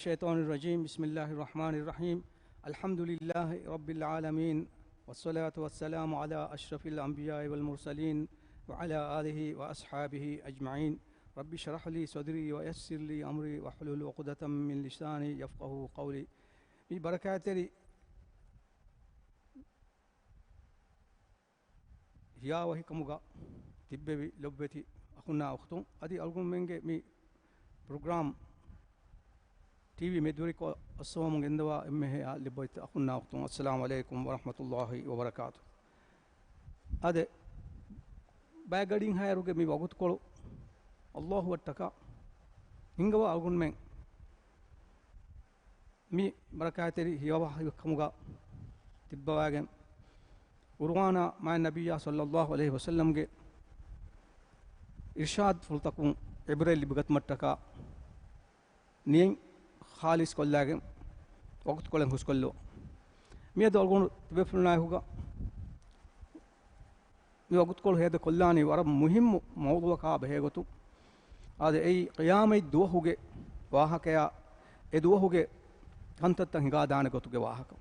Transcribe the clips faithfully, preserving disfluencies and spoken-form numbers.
الشيطان الرجيم. بسم الله الرحمن الرحيم. الحمد لله رب العالمين، والصلاة والسلام على أشرف الأنبياء والمرسلين، وعلى آله وأصحابه أجمعين. رب اشرح لي صدري ويسر لي أمري واحلل عقدة من لساني يفقهوا قولي. މި ބަރަކާތްތެރި ހިޔާވަހިކަމުގަ ތިއްބެވި ލޮބުވެތި އަޚުންނާ އުޚްތުން، އަދި އަޅުގަނޑުމެންގެ މި ޕްރޮގްރާމް ޓީވީ މެދުވެރިކޮށް އައްސަވާމު ގެންދަވާ އެންމެހައި ލޮބުވެތި އަޚުންނާ އުޚްތުން، އައްސަލާމު ޢަލައިކުމް ވަރަޙްމަތުﷲި ވަބަރަކާތު. އާދެ، ބައެއް ގަޑިން ހައިރުގެ މި ވަގުތުކޮޅު ﷲ އަށްޓަކާ ހިންގަވާ އަޅުގަނޑުމެން މި ބަރަކާތްތެރި ހިޔާވަހިކަމުގަ ތިއްބަވާގެން، ޤުރުއާނާ މާތް ނަބިއްޔާ ޞައްލައްލާހު ޢަލައިހި ވަސައްލަމްގެ އިރްޝާދުފުޅުތަކުން ޢިބްރަތް ލިބިގަތުމަށްޓަކާ ނިޔަތް ޚާލިޞް ކޮށްލާގެން ވަގުތުކޮޅެއް ހުސްކޮށްލު. މިއަދު އަޅުގަނޑު ތިބޭފުޅުންނާއެކުގަ މި ވަގުތުކޮޅު ހޭދަ ކޮށްލާނީ ވަރަށް މުހިއްމު މައުޟޫޢަކާ ބެހޭގޮތުން. އާދެ، އެއީ ޤިޔާމަތް ދުވަހުގެ ވާހަކަޔާ، އެ ދުވަހުގެ ކަންތައްތައް ހިނގާދާނެ ގޮތުގެ ވާހަކަ.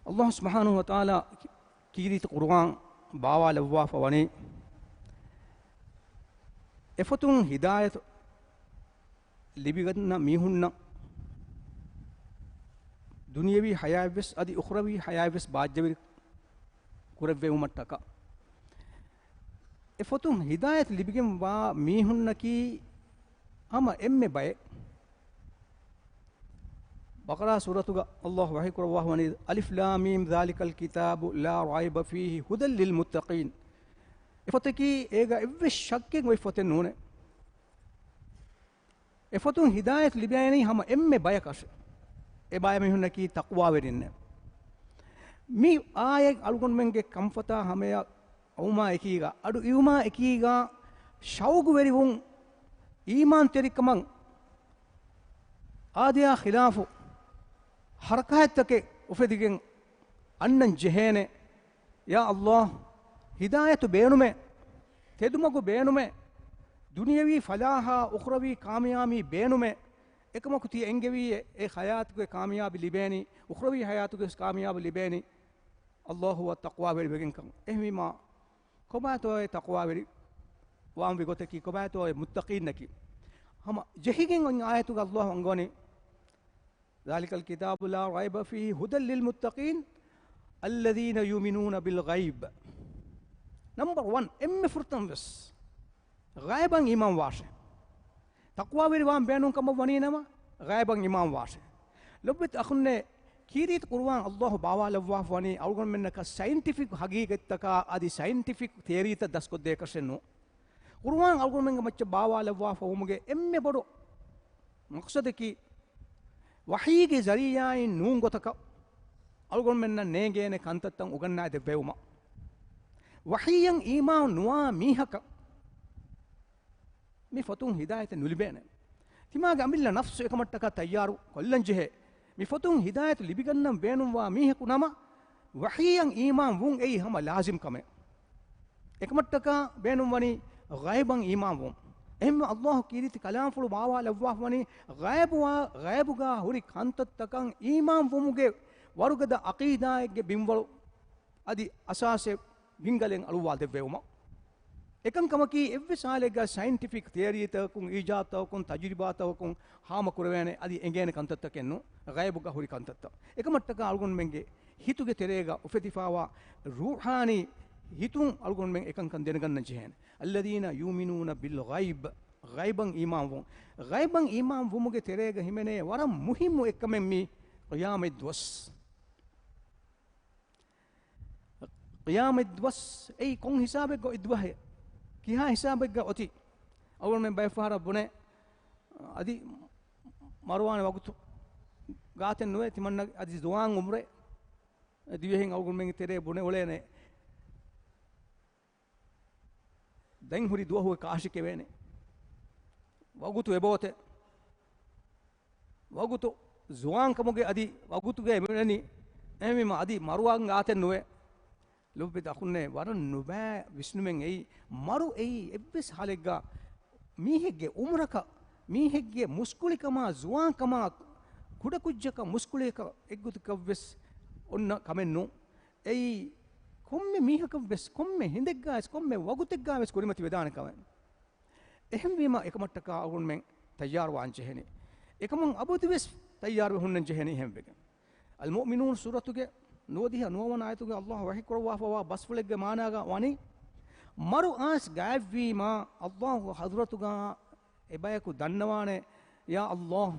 ﷲ ސުބްޙާނަހޫ ވަތަޢާލާ ކީރިތި ޤުރުއާން ބާވާލައްވާފަ ވަނީ، އެފޮތުން ހިދާޔަތު ލިބިގަންނަ މީހުންނަށް ދުނިޔަވީ ޙަޔާތްވެސް އަދި އުޚްރަވީ ޙަޔާތްވެސް ބާއްޖަވެރި ކުރެއްވެވުމަށްޓަކާ. އެފޮތުން ހިދާޔަތު ލިބިގެންވާ މީހުންނަކީ ހަމަ އެންމެ ބައެއް. ބަޤަރާ ސޫރަތުގަ ﷲ ވަޙީކުރައްވާފަ ވަނީ، އަލިފް ލާމް މީމް ޛާލިކަލް ކިތާބު ލާ ރައިބަ ފީހި ހުދައް ލިލް މުއްތަޤީން. އެފޮތަކީ އޭގަ އެއްވެސް ޝައްކެއް އޮތް ފޮތެއް ނޫނޭ. އެފޮތުން ހިދާޔަތު ލިބޭނީ ހަމަ އެންމެ ބަޔަކަށް. އެ ބައެއް މީހުންނަކީ ތަޤްވާވެރިންނޭ. މި އާޔަތް އަޅުގަނޑުމެންގެ ކަންފަތާ ހަމަޔަށް އައުމާ އެކީގަ، އަޑު އިވުމާ އެކީގަ، ޝައުގުވެރިވުން، އީމާންތެރިކަމަށް އާދަޔާ ޚިލާފު ޙަރަކާތްތަކެއް އުފެދިގެން އަންނަން ޖެހޭނެ. ޔާ ﷲ، ހިދާޔަތު ބޭނުމޭ، ތެދުމަގު ބޭނުމޭ، ދުނިޔަވީ ފަލާޙާ، އުޚްރަވީ ކާމިޔާބީ ބޭނުމޭ. އެކަމަކު ތިޔަ އެންގެވީއޭ، އެ ޙަޔާތުގެ ކާމިޔާބީ ލިބޭނީ، އުޚްރަވީ ޙަޔާތުގެ ކާމިޔާބީ ލިބޭނީ ﷲ އަށް ތަޤްވާވެރިވެގެންކަން. އެހެންވީމާ، ކޮބާތޯއޭ ތަޤްވާވެރި ވާންވީ ގޮތަކީ؟ ކޮބާތޯއޭ މުއްތަޤީންނަކީ؟ ހަމަ ޖެހިގެން އޮތް އާޔަތުގަ ﷲ އަންގަވަނީ، ޛާލިކަލް ކިތާބު ލާ ރައިބަ ފީހި ހުދައް ލިލް މުއްތަޤީން، އައްލަޛީނަ ޔުއުމިނޫނަ ބިލް ޣައިބް. ނަމްބަރު ވަން، އެންމެ ފުރަތަމަ ވެސް ޣައިބަށް އީމާން ވާށޭ. ތަޤްވާވެރިވާން ބޭނުން ކަމަށް ވަނީ ނަމަ، ޣައިބަށް އީމާން ވާށޭ. ލޮބުވެތި އަޚުންނޭ، ކީރިތި ޤުރުއާން ﷲ ބާވާލައްވާފަ ވަނީ އަޅުގަނޑުމެންނަކަށް ސައިންޓިފިކް ހަގީގަތްތަކާ އަދި ސައިންޓިފިކް ތިއަރީތައް ދަސްކޮށްދޭކަށެއް ނޫން. ޤުރުއާން އަޅުގަނޑުމެންގެ މައްޗަށް ބާވާލައްވާފަ ވުމުގެ އެންމެ ބޮޑު މަޤްޞަދަކީ، ވަޙީގެ ޒަރީޢާއިން ނޫން ގޮތަކަށް އަޅުގަނޑުމެންނަށް ނޭނގޭނެ ކަންތައްތައް އުގަންނާ ދެއްވެވުމަށް. ވަޙީއަށް އީމާން ނުވާ މީހަކަށް މި ފޮތުން ހިދާޔަތެއް ނުލިބޭނެ. ތިމާގެ އަމިއްލަ ނަފްސު އެކަމަށްޓަކާ ތައްޔާރު ކޮށްލަން ޖެހޭ. މި ފޮތުން ހިދާޔަތު ލިބިގަންނަން ބޭނުންވާ މީހަކު ނަމަ، ވަޙީއަށް އީމާން ވުން އެއީ ހަމަ ލާޒިމް ކަމެއް. އެކަމަށްޓަކާ ބޭނުންވަނީ ޣައިބަށް އީމާން ވުން. އެހެންވެ، ﷲ ކީރިތި ކަލާމްފުޅު ބާވާލައްވާފަ ވަނީ، ޣައިބުވާ، ޣައިބުގާ ހުރި ކަންތައްތަކަށް އީމާން ވުމުގެ ވަރުގަދަ ޢަޤީދާއެއްގެ ބިންވަޅު އަދި އަސާސެއް ވިންގަލެއް އަޅުއްވާ ދެއްވެވުމަށް. އެކަންކަމަކީ، އެއްވެސް ހާލެއްގަ ސައިންޓިފިކް ތިއަރީތަކުން، އީޖާދުތަކުން، ތަޖުރިބާތަކުން ހާމަކުރެވޭނެ އަދި އެނގޭނެ ކަންތައްތަކެއް ނޫން، ޣައިބުގަ ހުރި ކަންތައްތައް. އެކަމަށްޓަކާ އަޅުގަނޑުމެންގެ ހިތުގެ ތެރޭގަ އުފެދިފާވާ ރޫޙާނީ ހިތުން އަޅުގަނޑުމެން އެކަންކަން ދެނެގަންނަން ޖެހޭނެ. އައްލަޛީނަ ޔުއުމިނޫނަ ބިލް ޣައިބް، ޣައިބަށް އީމާންވުން. ޣައިބަށް އީމާންވުމުގެ ތެރޭގަ ހިމެނޭ ވަރަށް މުހިއްމު އެއްކަމެއް މީ ޤިޔާމަތް ދުވަސް. ޤިޔާމަތް ދުވަސް އެއީ ކޮން ހިސާބެއްގަ އޮތް ދުވަހެއް؟ ކިހާ ހިސާބެއްގަ އޮތީ؟ އަޅުގަނޑުމެން ބައެއް ފަހަރަށް ބުނޭ، އަދި މަރުވާނެ ވަގުތު ގާތެއް ނުވޭ، ތިމަންނަ އަދި ޒުވާން އުމުރެއް ދިވެހިން އަޅުގަނޑުމެންގެ ތެރޭ ބުނެ އުޅޭނެ. ދެން ހުރި ދުވަހުގެ ކާށި ކެވޭނެ. ވަގުތު އެބައޮތޭ. ވަގުތު ޒުވާންކަމުގެ އަދި ވަގުތުގައި މިއުޅެނީ. އެހެންވީމަ އަދި މަރުވާން ގާތެއް ނުވޭ. ލޮބުވެތި އަޚުންނޭ، ވަރަށް ނުބައި ވިސްނުމެއް އެއީ. މަރު އެއީ އެއްވެސް ހާލެއްގަ މީހެއްގެ އުމުރަކަށް މީހެއްގެ މުސްކުޅިކަމާ، ޒުވާންކަމާ، ކުޑަކުއްޖަކަށް މުސްކުޅިއަކަށް އެއްގޮތަކަށްވެސް އޮންނަ ކަމެއް ނޫން. އެއީ ކޮންމެ މީހަކަށްވެސް، ކޮންމެ ހިނދެއްގާވެސް، ކޮންމެ ވަގުތެއްގާވެސް ކުރިމަތިވެދާނެ ކަމެއް. އެހެންވީމަ، އެކަމަށްޓަކާ އަޅުގަނޑުމެން ތައްޔާރުވާން ޖެހެނީ. އެކަމުން އަބަދުވެސް ތައްޔާރުވެ ހުންނަން ޖެހެނީ އެހެންވެގެން. އަލް މުއުމިނޫން ސޫރަތުގެ ނުވަދިހަ ނުވަވަނަ އާޔަތުގަ އައްލާހު ވަޙީކުރައްވާފަވާ ބަސްފުޅެއްގެ މާނާގަ ވަނީ، މަރު އައިސް ގާތްވީމާ، އައްލާހު ޙަޟްރަތުގަ އެބަޔަކު ދަންނަވާނެ، ޔާ އައްލާހު،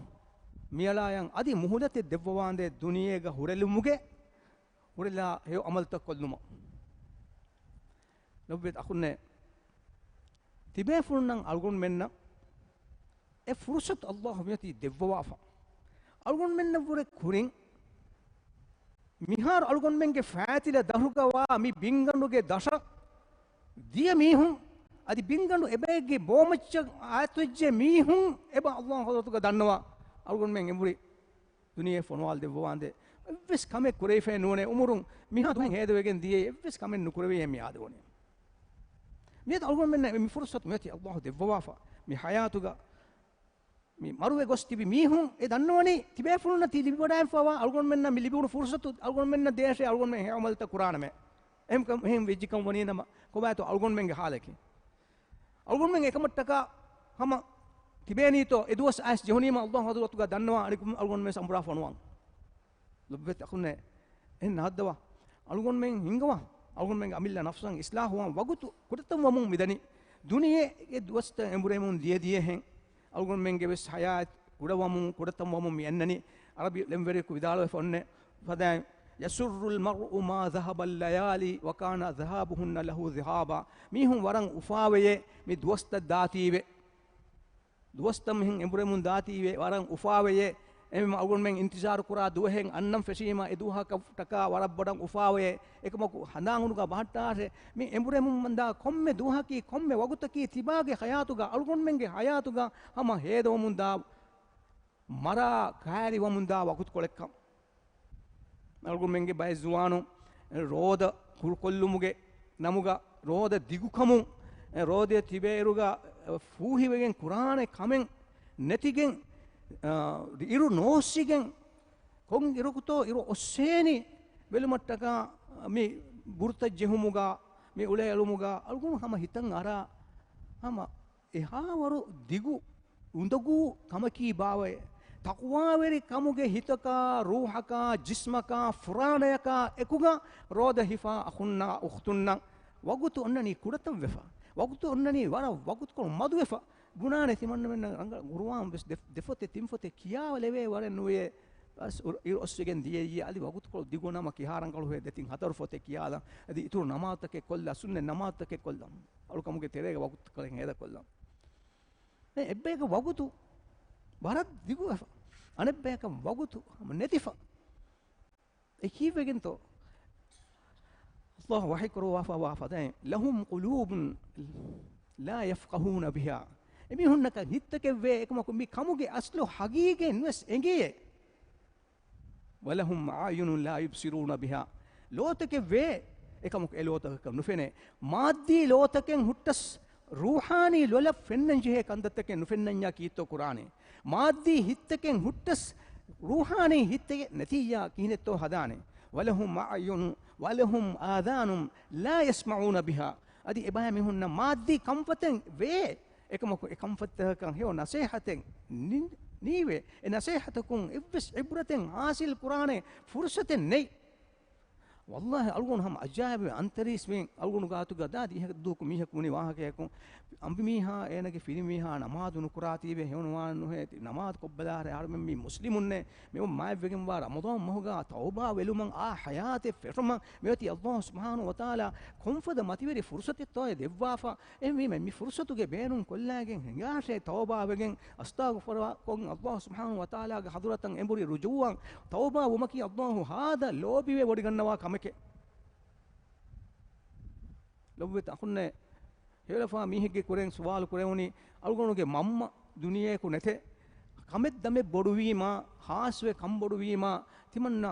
މިއަޅާޔަށް އަދި މުހުލަތެއް ދެއްވަވާނދޭ ދުނިޔޭގަ ހުރެލުމުގެ، ހުރެލާ ހެޔޮ ޢަމަލުތައް ކޮށްލުމަށް. ލޮބުވެތި އަޚުންނޭ، ތިބޭފުޅުންނަށް އަޅުގަނޑުމެންނަށް އެ ފުރުޞަތު އައްލާހު މިއޮތީ ދެއްވަވާފަ. އަޅުގަނޑުމެންނަށްވުރެ ކުރިން މިހާރު އަޅުގަނޑުމެންގެ ފައިތިލަ ދަށުގަވާ މި ބިންގަނޑުގެ ދަށަށް ދިޔަ މީހުން، އަދި ބިންގަނޑު އެބައެއްގެ ބޯމައްޗަށް އާތުވެއްޖެ މީހުން އެބަ އައްލާހު ޙަޟްރަތުގަ ދަންނަވާ، އަޅުގަނޑުމެން އެނބުރި ދުނިޔެ ފޮނުވާލަ ދެއްވަވާނދޭ. އެއްވެސް ކަމެއް ކުރެވިފައެއް ނޫނޭ. އުމުރުން މިހާ ދުވަހު ހޭދަވެގެން ދިޔައީ އެއްވެސް ކަމެއް ނުކުރެވިއޭ މި އާދެވުނީ. މިއަދު އަޅުގަނޑުމެންނަށް މި ފުރުޞަތު މިއޮތީ އައްލާހު ދެއްވަވާފަ. މި ޙަޔާތުގަ މި މަރުވެ ގޮސް ތިބި މީހުން އެ ދަންނަވަނީ ތިބޭފުޅުންނަށް ތި ލިބިވަޑައިފަވާ އަޅުގަނޑުމެންނަށް މި ލިބުނު ފުރުޞަތު އަޅުގަނޑުމެންނަށް ދޭށޭ އަޅުގަނޑުމެން ހެޔޮ ޢަމަލުތައް ކުރާނަމޭ. އެހެން ކަ-، އެހެން ވެއްޖިކަން ވަނީ ނަމަ ކޮބާތޯ އަޅުގަނޑުމެންގެ ޙާލަކީ؟ އަޅުގަނޑުމެން އެކަމަށްޓަކާ ހަމަ ތިބޭނީތޯ އެ ދުވަސް އައިސް ޖެހުނީމަ އައްލާހު ޙަޟްރަތުގަ ދަންނަވާ އަނެކު އަޅުގަނޑުމެން ސަމުރާ ފޮނުވަން. ލޮބުވެތި އަޚުންނޭ، އެހެން ނަހައްދަވާ. އަޅުގަނޑުމެން ހިންގަވާ. އަޅުގަނޑުމެންގެ އަމިއްލަ ނަފްސަށް އިޞްލާޙުވާން ވަގުތު ކުޑަތަން ވަމުން މިދަނީ. ދުނިޔޭގެ ދުވަސްތައް އެނބުރެމުން ދިޔަ ދިޔަހެން އަޅުގަނޑުމެންގެ ވެސް ޙަޔާތް ކުޑަވަމުން ކުޑަތަން ވަމުން މި އަންނަނީ. ޢަރަބި ޅެންވެރިޔަކު ވިދާޅުވެފަ އޮންނެ ފަދައިން، يسر المرء ما ذهب الليالي وكان ذهابهن له ذهابا. މީހުން ވަރަށް އުފާވެޔޭ މި ދުވަސްތައް ދާތީވެ. ދުވަސްތައް މިހެން އެނބުރެމުން ދާތީވެ ވަރަށް އުފާވެޔޭ. އެހެންވީމަ އަޅުގަނޑުމެން އިންތިޒާރު ކުރާ ދުވަހެއް އަންނަން ފެށީމަ އެ ދުވަހަކަށްޓަކާ ވަރަށް ބޮޑަށް އުފާވެޔޭ. އެކަމަކު ހަނދާން ހުނުގާ ބަހައްޓާށޭ، މި އެނބުރެމުން ދާ ކޮންމެ ދުވަހަކީ ކޮންމެ ވަގުތަކީ ތިބާގެ ޙަޔާތުގަ، އަޅުގަނޑުމެންގެ ޙަޔާތުގަ ހަމަ ހޭދަވަމުން ދާ، މަރާ ކައިރިވަމުން ދާ ވަގުތުކޮޅެއްކަން. އަޅުގަނޑުމެންގެ ބައެއް ޒުވާނުން ރޯދަ ކުރުކޮށްލުމުގެ ނަމުގަ ރޯދަ ދިގުކަމުން، ރޯދަ ތިބޭއިރުގަ ފޫހިވެގެން ކުރާނެ ކަމެއް ނެތިގެން، އާ، އިރު ނޯއްސިގެން، ކޮން އިރަކުތޯ އިރު އޮއްސޭނީ ބެލުމަށްޓަކާ މި ބުރުތައް ޖެހުމުގަ، މި އުޅޭ އެޅުމުގަ އަޅުގަނޑު ހަމަ ހިތަށް އަރާ، ހަމަ އެހާވަރު ދިގު އުނދަގޫ ކަމަކީ ބާވައޭ؟ ތަޤްވާވެރި ކަމުގެ ހިތަކާ، ރޫޙަކާ، ޖިސްމަކާ، ފުރާނަޔަކާ އެކުގަ ރޯދަ ހިފާ އަޚުންނާ އުޚްތުންނަށް ވަގުތު އޮންނަނީ ކުޑަތައް ވެފަ. ވަގުތު އޮންނަނީ ވަރަށް ވަގުތުކޮޅު މަދުވެފަ. ބުނާނެ ތިމަންނަމެންނަށް ރަނގަޅަށް ޤުރުއާން ވެސް ދެ-، ދެފޮތެއް ތިންފޮތެއް ކިޔާލެވޭ ވަރެއް ނުވޭ. ބަސް އިރު-، އިރު އޮއްސިގެން ދިޔައީ އަދި ވަގުތުކޮޅު ދިގު ނަމަ ކިހާ ރަނގަޅުހޭ ދެތިން ހަތަރު ފޮތެއް ކިޔާލަން. އަދި އިތުރު ނަމާދުތަކެއް ކޮށްލާ، ސުންނަތް ނަމާދުތަކެއް ކޮށްލަން. އަޅުކަމުގެ ތެރޭގަ ވަގުތުކޮޅެއް ހޭދަކޮށްލަން. އެ އެއްބަޔަކަށް ވަގުތު ވަރަށް ދިގުވެފަ. އަނެއްބަޔަކަށް ވަގުތު ހަމަ ނެތިފަ. އެ ކީއްވެގެންތޯ؟ ﷲ ވަޙީ ކުރައްވާފަވާ ފަދައިން، لهم قلوب لا يفقهون بها. އެމީހުންނަކަށް ހިތްތަކެއްވޭ، އެކަމަކު މި ކަމުގެ އަސްލު ހަގީގަތް ނުވެސް އެނގޭ. ولهم أعين لا يبصرون بها. ލޯތަކެއްވޭ، އެކަމަކު އެ ލޯތަކަކަށް ނުފެނޭ. މާއްދީ ލޯތަކެއް ހުއްޓަސް، ރޫޙާނީ ލޮލަށް ފެންނަން ޖެހޭ ކަންތައްތަކެއް ނުފެންނަންޏާ ކީއްތޯ ކުރާނީ؟ މާއްދީ ހިތްތަކެއް ހުއްޓަސް، ރޫޙާނީ ހިތެއް ނެތިއްޔާ ކިހިނެއްތޯ ހަދާނީ؟ ولهم أعين ولهم آذان لا يسمعون بها. އަދި އެބައިމީހުންނަށް މާއްދީ ކަންފަތެއް ވޭ، އެކަމަކު އެ ކަންފަތަކަށް ހެޔޮ ނަސޭހަތެއް ނި-، ނީވޭ. އެ ނަސޭހަތަކުން އެއްވެސް ޢިބްރަތެއް ޙާޞިލް ކުރާނެ ފުރުޞަތެއް ނެތް. ވައްލާހި، އަޅުގަނޑު ހަމަ އަޖާއިބުވެ އަންތަރީސް މި އަޅުގަނޑު ގާތުގަ ދާދި އެހެއްދޫކު މީހަކު ވުނި ވާހަކަޔަކު، އަނބިމީހާ އޭނަގެ ފިރިމީހާ ނަމާދު ނުކުރާތީވެ ހެޔޮނުވާނެ ނުހޭ، ތި ނަމާދު ކޮށްބަލާށޭ، އަހަރެމެން މީ މުސްލިމުންނޭ، މި މާތްވެގެންވާ ރަމަޟާން މަހުގަ ތައުބާ ވެލުމަށް އާ ޙަޔާތެއް ފެށުމަށް މިއޮތީ ﷲ ސުބްޙާނަހޫ ވަތަޢާލާ ކޮންފަދަ މަތިވެރި ފުރުޞަތެއްތޯއޭ ދެއްވާފަ. އެހެންވީމަ މި ފުރުޞަތުގެ ބޭނުން ކޮށްލާގެން ހިނގާށޭ ތައުބާވެގެން، އަސްތަޣުފަރުކޮށް ﷲ ސުބްޙާނަހޫ ވަތަޢާލާގެ ޙަޟްރަތަށް އެނބުރި ރުޖޫޢަށް. ތައުބާ ވުމަކީ ﷲ ހާދަ ލޯބިވެ ވޮޑިގަންނަވާ ކަމެކޭ. ލޮބުވެތި އަޚުންނޭ، ހެޔޮލަފާ މީހެއްގެ ކުރެން ސުވާލު ކުރެވުނީ، އަޅުގަނޑުގެ މަންމަ ދުނިޔެއަކު ނެތޭ، ކަމެއް ދަމެއް ބޮޑުވީމާ، ޚާއްޞަވެ ކަން ބޮޑުވީމާ، ތިމަންނަ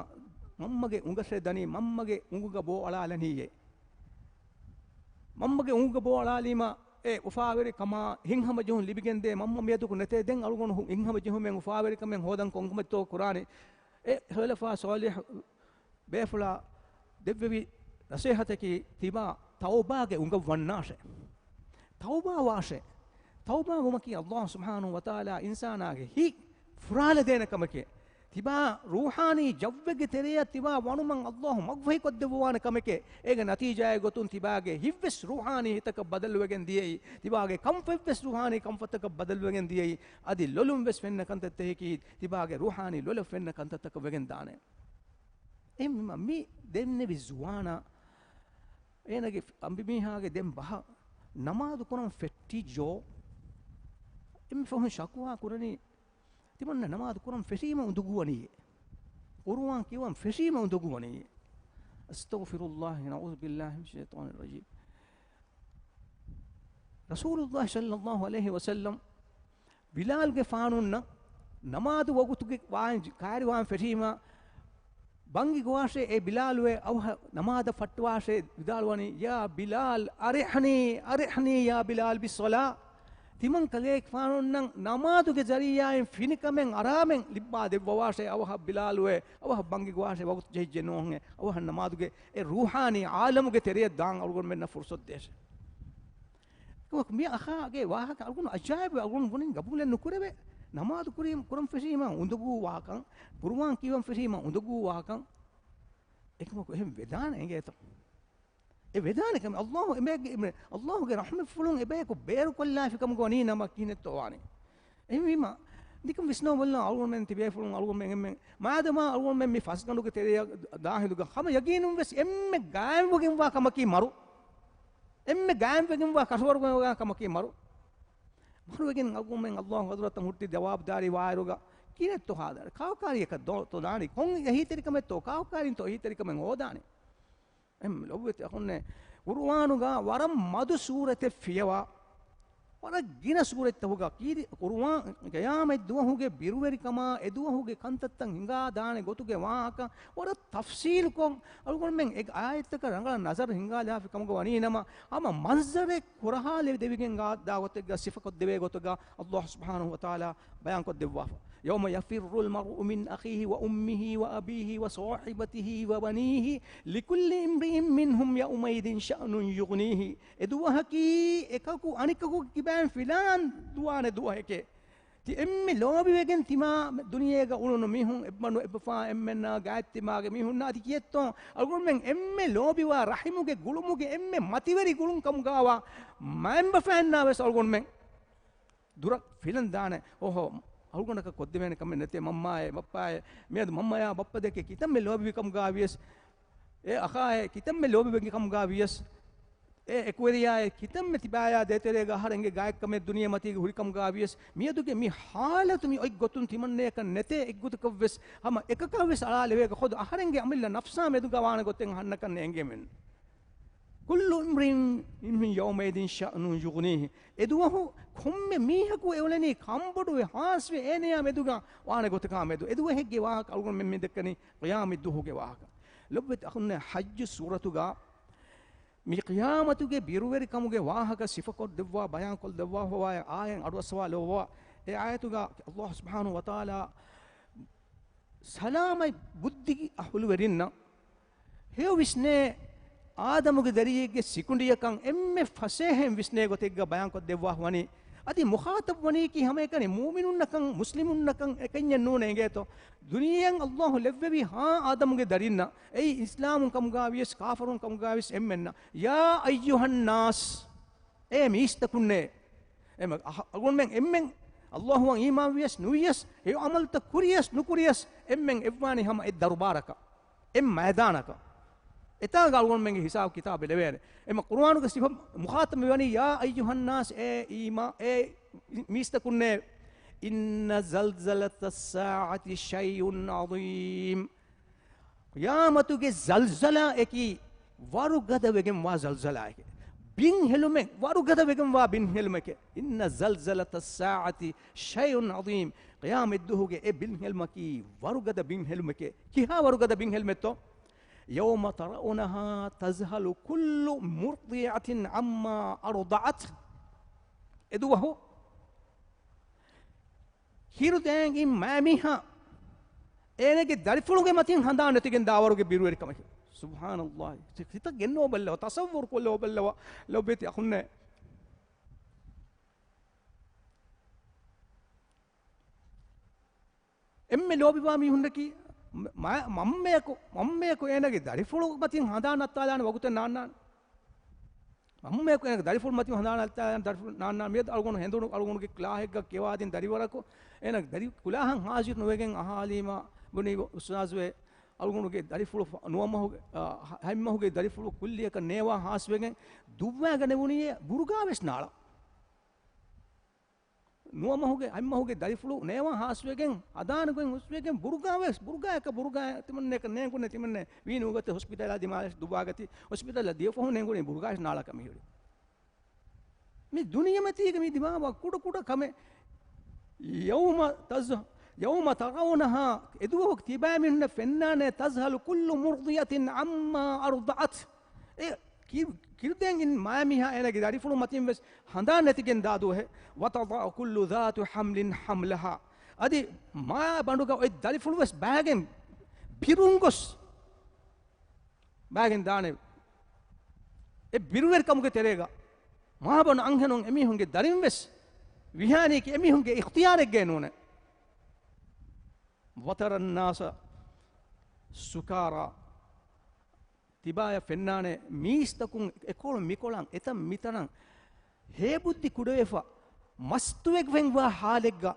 މަންމަގެ އުނގަށޭ ދަނީ، މަންމަގެ އުނގުގަ ބޯ އަޅާލަނީއޭ. މަންމަގެ އުނގުގަ ބޯ އަޅާލީމަ، އެ އުފާވެރި ކަމާ ހިތްހަމަޖެހުން ލިބިގެންދޭ މަންމަ މިއަދު ނެތޭ. ދެން އަޅުގަނޑު ހު-، ހިތްހަމަޖެހުމެއް އުފާވެރިކަމެއް ހޯދަން ކޮންކަމެއްތޯ ކުރާނީ؟ އެ ޚަލަފާ ޞާލިޙު ބޭފުޅާ ދެއްވެވި ނަޞޭޙަތަކީ ތިބާ ތައުބާގެ އުނގަށް ވަންނާށޭ. ތައުބާ ވާށޭ. ތައުބާ ވުމަކީ ﷲ ސުބްޙާނަހޫ ވަތަޢާލާ އިންސާނާގެ ހިތް ފުރާލަދޭނެ ކަމެކޭ. ތިބާ ރޫޙާނީ ޖައްވެއްގެ ތެރެއަށް ތިބާ ވަނުމަށް ﷲ މަގުފަހިކޮށްދެއްވަވާނެ ކަމެކޭ. އޭގެ ނަތީޖާއެއް ގޮތުން ތިބާގެ ހިތްވެސް ރޫޙާނީ ހިތަކަށް ބަދަލުވެގެން ދިޔައީ. ތިބާގެ ކަންފަތްވެސް ރޫޙާނީ ކަންފަތަކަށް ބަދަލުވެގެން ދިޔައީ. އަދި ލޮލުންވެސް ފެންނަ ކަންތައްތަކަކީ ތިބާގެ ރޫޙާނީ ލޮލަށް ފެންނަ ކަންތައްތަކަށް ވެގެން ދާނެ. އެހެންވީމަ މި ދެންނެވި ޒުވާނާ އޭނަގެ އަނބިމީހާގެ ދެން ބަހަށް ނަމާދު ކުރަން ފެއްޓިއްޖޯ؟ އެންމެ ފަހުން ޝަކުވާ ކުރަނީ، ތިމަންނަ ނަމާދު ކުރަން ފެށީމަ އުނދަގޫވަނީއޭ. ޤުރުއާން ކިޔަވަން ފެށީމަ އުނދަގޫވަނީއޭ. އަސްތަޣްފިރުﷲ، ނަޢޫޛު ބިﷲ މިނައްޝައިޠާނި ރަޖީމް. ރަސޫލުﷲ ޞައްލަﷲ ޢަލައިހި ވަސައްލަމް ބިލާލްގެފާނުންނަށް ނަމާދު ވަގުތުގެ ވާން ކައިރިވާން ފެށީމަ، ބަންގި ގޮވާށޭ އޭ ބިލާލުއޭ، އަވަހަށް ނަމާދަށް ފައްޓަވާށޭ، ވިދާޅުވަނީ، "يا بلال أرحني، أرحني يا بلال بالصلاة." ތިމަން ކަލޭގެފާނުންނަށް ނަމާދުގެ ޒަރީޢާއިން ފިނިކަމެއް އަރާމެން ލިއްބާ ދެއްވަވާށޭ، އަވަހަށް ބިލާލުއޭ، އަވަހަށް ބަންގި ގޮވާށޭ، ވަގުތު ޖެހިއްޖެ ނޫންހޭ، އަވަހަށް ނަމާދުގެ އެ ރޫޙާނީ ޢާލަމުގެ ތެރެއަށް ދާން އަޅުގަނޑުމެންނަށް ފުރުޞަތު ދޭށޭ. މި އަޚާގެ ވާހަކަ އަޅުގަނޑު އަޖާއިބު، އަޅުގަނޑު ބުނިން ގަބޫލެއް ނުކުރެވޭ. ނަމާދު ކުރީ، ކުރަން ފެށީމަ އުނދަގޫ ވާކަން، ޤުރުއާން ކިޔަވަން ފެށީމަ އުނދަގޫ ވާކަން، އެކަމަކު އެހެން ވެދާނެ އެނގޭތަ؟ އެ ވެދާނެ ކަމެއް ﷲ އެބަޔަކު، އެ ﷲގެ ރަޙްމަތްފުޅުން އެބަޔަކު ބޭރުކޮށްލާފި ކަމުގަ ވަނީ ނަމަ ކިހިނެއްތޯ ވާނީ؟ އެހެންވީމަ، ނިކަން ވިސްނަވަބަލަ، އަޅުގަނޑުމެން ތިބޭފުޅުން އަޅުގަނޑުމެން އެންމެން، މާދަމާ އަޅުގަނޑުމެން މި ފަސްގަނޑުގެ ތެރެއަށް ދާ ހިނދުގަ ހަމަ ޔަގީނުން ވެސް އެންމެ ގާއިމްވެގެންވާ ކަމަކީ މަރު. އެންމެ ގާއިމްވެގެންވާ ކަށަވަރުވެގެންވާ ކަމަކީ މަރު. މަރުވެގެން އަޅުގަނޑުމެން ﷲ ޙަޟްރަތަށް ހުއްޓި ޖަވާބުދާރީ ވާއިރުގަ ކިހިނެއްތޯ ހާދާނީ؟ ކާކާރިއަކަށް ދޯ-، ތޯ ދާނީ؟ ކޮން އެހީތެރިކަމެއްތޯ؟ ކާކާރިންތޯ އެހީތެރިކަމެއް ހޯދާނީ؟ އެހެން ލޮބުވެތި އަޚުންނޭ، ޤުރުއާނުގަ ވަރަށް މަދު ސޫރަތެއް ފިޔަވާ، ވަރަށް ގިނަ ސޫރަތްތަކުގަ ކީރި ޤުރުއާން ޤިޔާމަތް ދުވަހުގެ ބިރުވެރިކަމާ، އެ ދުވަހުގެ ކަންތައްތައް ހިނގާ ދާނެ ގޮތުގެ ވާހަކަ ވަރަށް ތަފްޞީލުކޮށް، އަޅުގަނޑުމެން އެ އާޔަތްތަކަށް ރަނގަޅަށް ނަޒަރު ހިނގާލާފި ކަމުގަ ވަނީ ނަމަ، ހަމަ މަންޒަރެއް ކުރަހާލެވި ދެވިގެން ގާ-، ދާ ގޮތެއްގަ ސިފަކޮށްދެވޭ ގޮތުގަ ﷲ ސުބްޙާނަހޫ ވަތަޢާލާ ބަޔާންކޮށްދެއްވާފަ. يوم يفر المرء من أخيه وأمه وأبيه وصاحبته وبنيه لكل امرئ منهم يومئذ شأن يغنيه. އެ ދުވަހަކީ އެކަކު އަނެކަކު ކިބައިން ފިލާން ދުވާނެ ދުވަހެކޭ. ތި އެންމެ ލޯބިވެގެން ތިމާ ދުނިޔޭގަ އުޅުނު މީހުން، އެއްބަނޑު އެއްބަފާ އެންމެންނާ ގާތްތިމާގެ މީހުންނާ އަދި ކިއެއްތޯ؟ އަޅުގަނޑުމެން އެންމެ ލޯބިވާ ރަޙިމުގެ ގުޅުމުގެ އެންމެ މަތިވެރި ގުޅުން ކަމުގާވާ މައިންބަފައިންނާ ވެސް އަޅުގަނޑުމެން ދުރަށް ފިލަން ދާނެ. އޯހޯ، އަޅުގަނޑަކަށް ކޮށްދެވޭނެ ކަމެއް ނެތޭ. މަންމާއޭ، ބައްޕާއޭ، މިއަދު މަންމަޔާ ބައްޕަ ދެކެ ކިތަންމެ ލޯބިވި ކަމުގާ ވިޔަސް، އޭ އަޚާއޭ ކިތަންމެ ލޯބިވެގެން ކަމުގާ ވިޔަސް، އޭ އެކުވެރިޔާއޭ ކިތަންމެ ތިބާޔާ ދޭތެރޭގަ އަހަރެންގެ ގާތްކަމެއް ދުނިޔެމަތީގަ ހުރި ކަމުގާ ވިޔަސް، މިއަދުގެ މި ޙާލަތު މި އޮތް ގޮތުން ތިމަންނަޔަކަށް ނެތޭ. އެއްގޮތަކަށް ވެސް ހަމަ އެކަކަށް ވެސް އަޅާލެވޭ ޚުދު އަހަރެންގެ އަމިއްލަ ނަފްސާ މެދުގަ ވާނެ ގޮތެއް އަހަންނަކަށް ނޭނގެމެން. كل امرئ منهم يومئذ شأن يغنيه. އެދުވަހު ކޮންމެ މީހަކު އެއުޅެނީ ކަންބޮޑުވެ ހާސްވެ އޭނަޔާ މެދުގަ ވާނެ ގޮތަކާ މެދު. އެދުވަހެއްގެ ވާހަކަ އަޅުގަނޑުމެން މި ދެއްކަނީ ޤިޔާމަތް ދުވަހުގެ ވާހަކަ. ލޮބުވެތި އަޚުންނޭ، ޙައްޖު ސޫރަތުގަ މި ޤިޔާމަތުގެ ބިރުވެރިކަމުގެ ވާހަކަ ސިފަކޮށްދެއްވާ ބަޔާންކޮށްދެއްވާފަވާ އާޔަތް އަޑުއައްސަވާލައްވާ. އެ އާޔަތުގަ ﷲ ސުބްޙާނަހޫ ވަތަޢާލާ ސަލާމަތް ބުއްދި އަހުލުވެރިންނަށް ހެޔޮ ވިސްނޭ، އާދަމުގެ ދަރިއެއްގެ ސިކުނޑިއަކަށް އެންމެ ފަސޭހައިން ވިސްނޭ ގޮތެއްގަ ބަޔާންކޮށްދެއްވާ ވަނީ. އަދި މުޚާޠަބް ވަނީކީ ހަމައެކަނި މުއުމިނުންނަކަށް، މުސްލިމުންނަކަށް އެކަންޏެއް ނޫނޭ އިނގޭތޯ. ދުނިޔެއަށް ﷲ ލެއްވެވި ހާ އާދަމުގެ ދަރިންނަށް، އެއީ އިސްލާމުން ކަމުގާ ވިޔަސް، ކާފަރުން ކަމުގާ ވިޔަސް އެންމެންނަށް، يا أيها الناس، އޭ މީސްތަކުންނޭ. އެމަ-، އަހަ-، އަޅުގަނޑުމެން އެންމެން ﷲއަށް އީމާން ވިޔަސް ނުވިޔަސް، ހެޔޮ އަމަލުތައް ކުރިޔަސް ނުކުރިޔަސް، އެންމެން އެއްވާނީ ހަމަ އެއް ދަރުބާރަކަށް، އެއް މައިދާނަކަށް. އެތާގަ އަޅުގަނޑުމެންގެ ހިސާބު ކިތާބެއް ލެވޭނެ. އެމަ ޤުރުއާނުގެ ސިފަ މުޚާޠަބް ވަނީ، يا أيها الناس، އޭ އީމާ-، އޭ މީސްތަކުންނޭ، إن زلزلة الساعة شيء عظيم. ޤިޔާމަތުގެ ޒަލްޒަލާއަކީ ވަރުގަދަ ވެގެންވާ ޒަލްޒަލާއެކޭ. ބިން ހެލުމެއް، ވަރުގަދަ ވެގެންވާ ބިން ހެލުމެކޭ. إن زلزلة الساعة شيء عظيم. ޤިޔާމަތް ދުވަހުގެ އެ ބިން ހެލުމަކީ ވަރުގަދަ ބިން ހެލުމެކޭ. ކިހާ ވަރުގަދަ ބިން ހެލުމެއްތޯ؟ يوم ترونها تذهل كل مرضعة عما أرضعت. އެދުވަހު ކިރުދޭން އިން މާމީހާ އޭނަގެ ދަރިފުޅުގެ މަތިން ހަނދާން ނެތިގެން ދާވަރުގެ ބިރުވެރިކަމަކީ. ސުބްޙާނަﷲ. ހިތަށް ގެންނޯބައްލަވާ، ތަޞައްވުރު ކޮށްލޯބައްލަވާ، ލޮބެތި އަޚުންނޭ. އެންމެ ލޯބިވާ މީހުންނަކީ މަ-، މަންމަޔަކު، މަންމަޔަކު އޭނަގެ ދަރިފުޅު މަތިން ހަނދާން ނައްތާލާނެ ވަގުތެއް ނާންނާނެ. މަންމަޔަކު އޭނަގެ ދަރިފުޅު މަތިން ހަނދާން ނައްތާލާނެ ދަރިފުޅު ނާންނާނެ. މިއަދު އަޅުގަނޑު ހެނދުނު އަޅުގަނޑުގެ ކްލާހެއްގަ ކިޔަވާދިން ދަރިވަރަކު އޭނަގެ ދަރި ކުލާހަށް ހާޒިރު ނުވެގެން އަހާލީމާ ބުނީ އުސްތާޒުވެ އަޅުގަނޑުގެ ދަރިފުޅު ފަ-، ނުވަ މަހުގެ، އާ، ހަ-، ހަތް މަހުގެ ދަރިފުޅު ކުއްލިއަކަށް ނޭވާ ހާސްވެގެން ދުއްވާގަނެވުނީއޭ ބުރުގާވެސް ނާޅާ. ނުވަ މަހުގެ، ހަތް މަހުގެ ދަރިފުޅު ނޭވާ ހާސްވެގެން، ހަދާނެގޮތް ހުސްވެގެން ބުރުގާވެސް، ބުރުގާއަކަށް ބުރުގާ ތިމަންނައަކަށް ނޭނގުނޭ ތިމަންނަ ވީނުގަތެ ހޮސްޕިޓަލާ ދިމާލަށް ދުއްވާގަތީ، ހޮސްޕިޓަލަށް ދިޔަފަހު ނޭނގުނީ ބުރުގާވެސް ނާޅަކަށް މިހުރީ. މި ދުނިޔެމަތީގެ މި ދިމާވާ ކުޑަ ކުޑަ ކަމެއް. يوم تز-، يوم ترونها، އެދުވަހު ތިބާމީހުންނަށް ފެންނާނެ، تذهل كل مرضعة عما أرضعت. އެ ކި-، ކިރުދޭން އިން މާމީހާ އޭނަގެ ދަރިފުޅު މަތިން ވެސް ހަނދާން ނެތިގެން ދާ ދުވަހެއް. وتضع كل ذات حمل حملها. އަދި މާ ބަނޑުގަ އޮތް ދަރިފުޅު ވެސް ބާގެން ބިރުން ގޮސް ބާގެން ދާނެ. އެ ބިރުވެރިކަމުގެ ތެރޭގަ މާބަނޑު އަންހެނުން އެމީހުންގެ ދަރިން ވެސް ވިހާނީކީ އެމީހުންގެ އިޚްތިޔާރެއްގައެއް ނޫނޭ. وترى الناس سكارى. ތިބާޔަށް ފެންނާނެ މީސްތަކުން އެކޮޅު މިކޮޅަށް އެތަން މިތަނަށް ހޭ ބުއްދި ކުޑަވެފަ، މަސްތުވެގެންވާ ހާލެއްގަ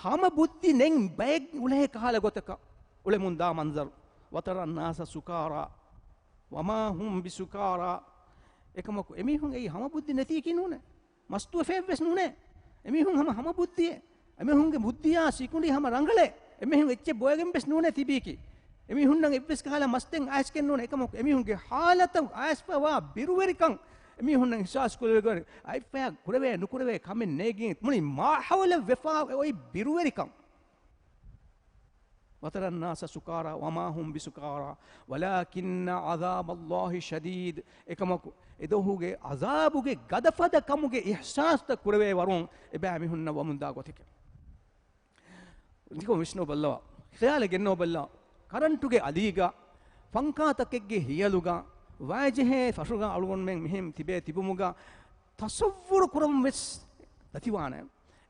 ހަމަ ބުއްދި ނެތް ބައެއް އުޅޭ ކަހަލަ ގޮތަކަށް އުޅެމުން ދާ މަންޒަރު. وترى الناس سكارى وما هم بسكارى. އެކަމަކު އެމީހުން އެއީ ހަމަ ބުއްދި ނެތީކީ ނޫނޭ. މަސްތުވެފައެއްވެސް ނޫނޭ. އެމީހުން ހަމަ ހަމަ ބުއްދިއެއް. އެމީހުންގެ ބުއްދިއާ ސިކުނޑި ހަމަ ރަނގަޅޭ. އެމީހުން އެއްޗެއް ބޮއެގެން ވެސް ނޫނޭ ތިބީކީ. އެމީހުންނަށް އެއްވެސް ކަހަލަ މަސްތެއް އައިސްގެން ނޫނޭ. އެކަމަކު އެމީހުންގެ ހާލަތަށް އައިސްފަވާ ބިރުވެރިކަން އެމީހުންނަށް އިޙްސާސް ކުރެވޭ، އައިފަޔާ ކުރެވޭ ނުކުރެވޭ ކަމެއް ނޭގި މުޅި މާހައުލަށް ވެފާ އޮތް ބިރުވެރިކަން. وترى الناس سكارى وما هم بسكارى ولكن عذاب الله شديد. އެކަމަކު އެދުވަހުގެ ޢަޒާބުގެ ގަދަފަދަ ކަމުގެ އިޙްސާސްތައް ކުރެވޭ ވަރުން އެބައިމީހުންނަށް ވަމުންދާ ގޮތެކެވެ. ނިކަން ވިސްނަ ބައްލަވާ. ޚިޔާލަށް ގެންނަ ބައްލަވާ. ކަރަންޓުގެ އަލީގަ، ފަންކާތަކެއްގެ ހިޔަލުގަ، ވާއިޖެހޭ ފަށުގަ އަޅުގަނޑުމެން މިހެން ތިބޭ ތިބުމުގަ، ތަޞައްވުރު ކުރަން ވެސް ދަތިވާނެ.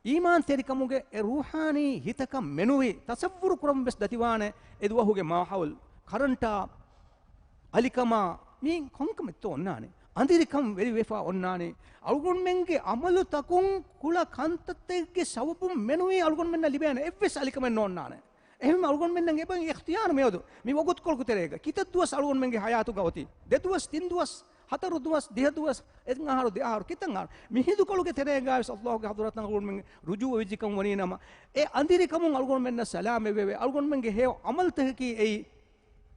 އީމާންތެރިކަމުގެ އެ ރޫޙާނީ ހިތަކަށް މެނުވި ތަޞައްވުރު ކުރަން ވެސް ދަތިވާނެ އެ ދުވަހުގެ މާހައުލް، ކަރަންޓާ، އަލިކަމާ، މީ ކޮންކަމެއްތޯ އޮންނާނީ؟ އަނދިރިކަން ވެރިވެފާ އޮންނާނީ. އަޅުގަނޑުމެންގެ އަމަލުތަކުން ކުޅަ ކަންތައްތަކެއްގެ ސަބަބުން މެނުވީ އަޅުގަނޑުމެންނަށް ލިބޭނެ އެއްވެސް އަލިކަމެއް ނޯންނާނެ. އެހެން އަޅުގަނޑުމެންނަށް އެބަ އިޚްތިޔާރު މިއަދު މި ވަގުތުކޮޅުގެ ތެރޭގަ ކިތައް ދުވަސް އަޅުގަނޑުމެންގެ ހަޔާތުގަ އޮތީ؟ ދެ ދުވަސް، ތިން ދުވަސް، ހަތަރު ދުވަސް، ދިހަ ދުވަސް، އެއް އަހަރު، ދެ އަހަރު، ކިތައް އަހަރު؟ މި ހިނދުކޮޅުގެ ތެރޭގަވެސް ﷲ ގެ ޙަޟްރަތަށް އަޅުގަނޑުމެން ރުޖޫޢަ ވެއްޖެކަން ވަނީ ނަމަ، އެ އަނދިރިކަމުން އަޅުގަނޑުމެންނަށް ސަލާމަތްވެވޭ، އަޅުގަނޑުމެންގެ ހެޔޮ ޢަމަލުތަކަކީ އެއީ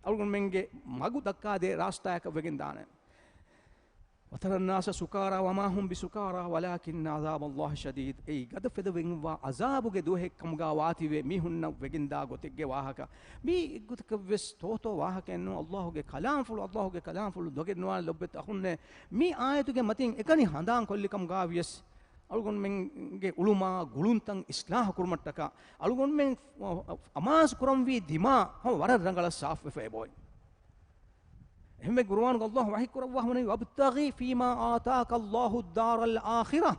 އަޅުގަނޑުމެންގެ މަގު ދައްކާދޭ ރާސްތާއަކަށް ވެގެން ދާނެ. وترى الناس سكارى وما هم بسكارى ولكن عذاب الله شديد. އެއީ ގަދަފަދަވެގެންވާ ޢަޒާބުގެ ދުވަހެއް ކަމުގަ ވާތީވެ މީހުންނަށް ވެގެންދާ ގޮތެއްގެ ވާހަކަ. މީ އެއްގޮތަކަށްވެސް ތޯތޯ ވާހަކައެއް ނޫން. ﷲ ގެ ކަލާމްފުޅު، ﷲ ގެ ކަލާމްފުޅު ދޮގެއް ނުވާނެ ލޮބުވެތި އަޚުންނޭ. މި އާޔަތުގެ މަތިން އެކަނި ހަނދާން ކޮށްލި ކަމުގަ ވިޔަސް، އަޅުގަނޑުމެންގެ އުޅުމާ ގުޅުންތައް އިޞްލާޙު ކުރުމަށްޓަކާ، އަޅުގަނޑުމެން އަމާޒު ކުރަންވީ ދިމާ ހަމަ ވަރަށް ރަނގަޅަށް ސާފުވެފަ އެބައޮތް. އެހެންވެ ޤުރުއާނުގަ ﷲ ވަޙީ ކުރައްވާ ހަމަ ވަބްތަޣި ފީމާ އާތާކަ ﷲ އައްދާރަލް އާޚިރަ.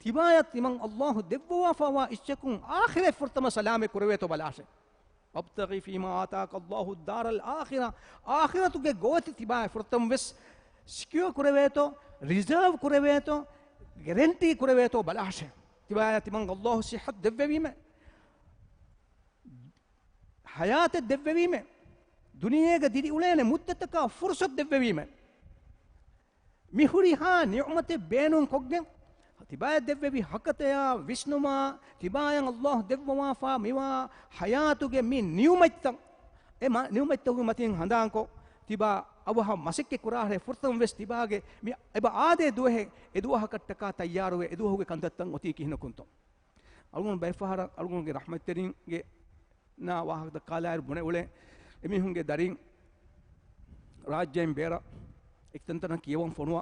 ތިބާޔަށް ތިމަން ﷲ ދެއްވަވާފަވާ އިއްޗަކުން އާޚިރަތް ފުރަތަމަ ސަލާމަތް ކުރެވޭތޯ ބަލާށޭ. وابتغ فيما آتاك الله الدار الآخرة. އާޚިރަތުގެ ގޯތި ތިބާޔަށް ފުރަތަމަ ވެސް ސިކިއޯ ކުރެވޭތޯ، ރިޒާވް ކުރެވޭތޯ، ގެރެންޓީ ކުރެވޭތޯ ބަލާށޭ. ތިބާޔަށް ތިމަން ﷲ ޞިއްޙަތު ދެއްވެވީމޭ. ޙަޔާތެއް ދެއްވެވީމޭ. ދުނިޔޭގަ ދިރިއުޅޭނެ މުއްދަތަކާ ފުރުޞަތު ދެއްވެވީމޭ. މި ހުރިހާ ނިޢުމަތެއް ބޭނުންކޮށްގެން، ތިބާޔަށް ދެއްވެވި ޙަޤަތަޔާ ވިސްނުމާ، ތިބާޔަށް ﷲ ދެއްވަވާފާ މިވާ ޙަޔާތުގެ މި ނިޢުމަތްތައް، އެ މަ-، ނިޢުމަތްތަކުގެ މަތިން ހަނދާންކޮށް، ތިބާ އަވަހަށް މަސައްކަތް ކުރާށޭ، ފުރަތަމަ ވެސް ތިބާގެ މި އެބަ އާދޭ ދުވަހެއް، އެ ދުވަހަކަށްޓަކާ ތައްޔާރުވެ، އެ ދުވަހުގެ ކަންތައްތައް އޮތީ ކިހިނަކުންތޯ؟ އަޅުގަނޑު ބައެއް ފަހަރަށް އަޅުގަނޑުގެ ރަޙްމަތްތެރިންގެ ނާ ވާހަކަ ދައްކާލާއިރު ބުނެ އުޅޭ، އެމީހުންގެ ދަރިން ރާއްޖެއިން ބޭރަށް އެކި ތަންތަނަށް ކިޔަވަން ފޮނުވާ،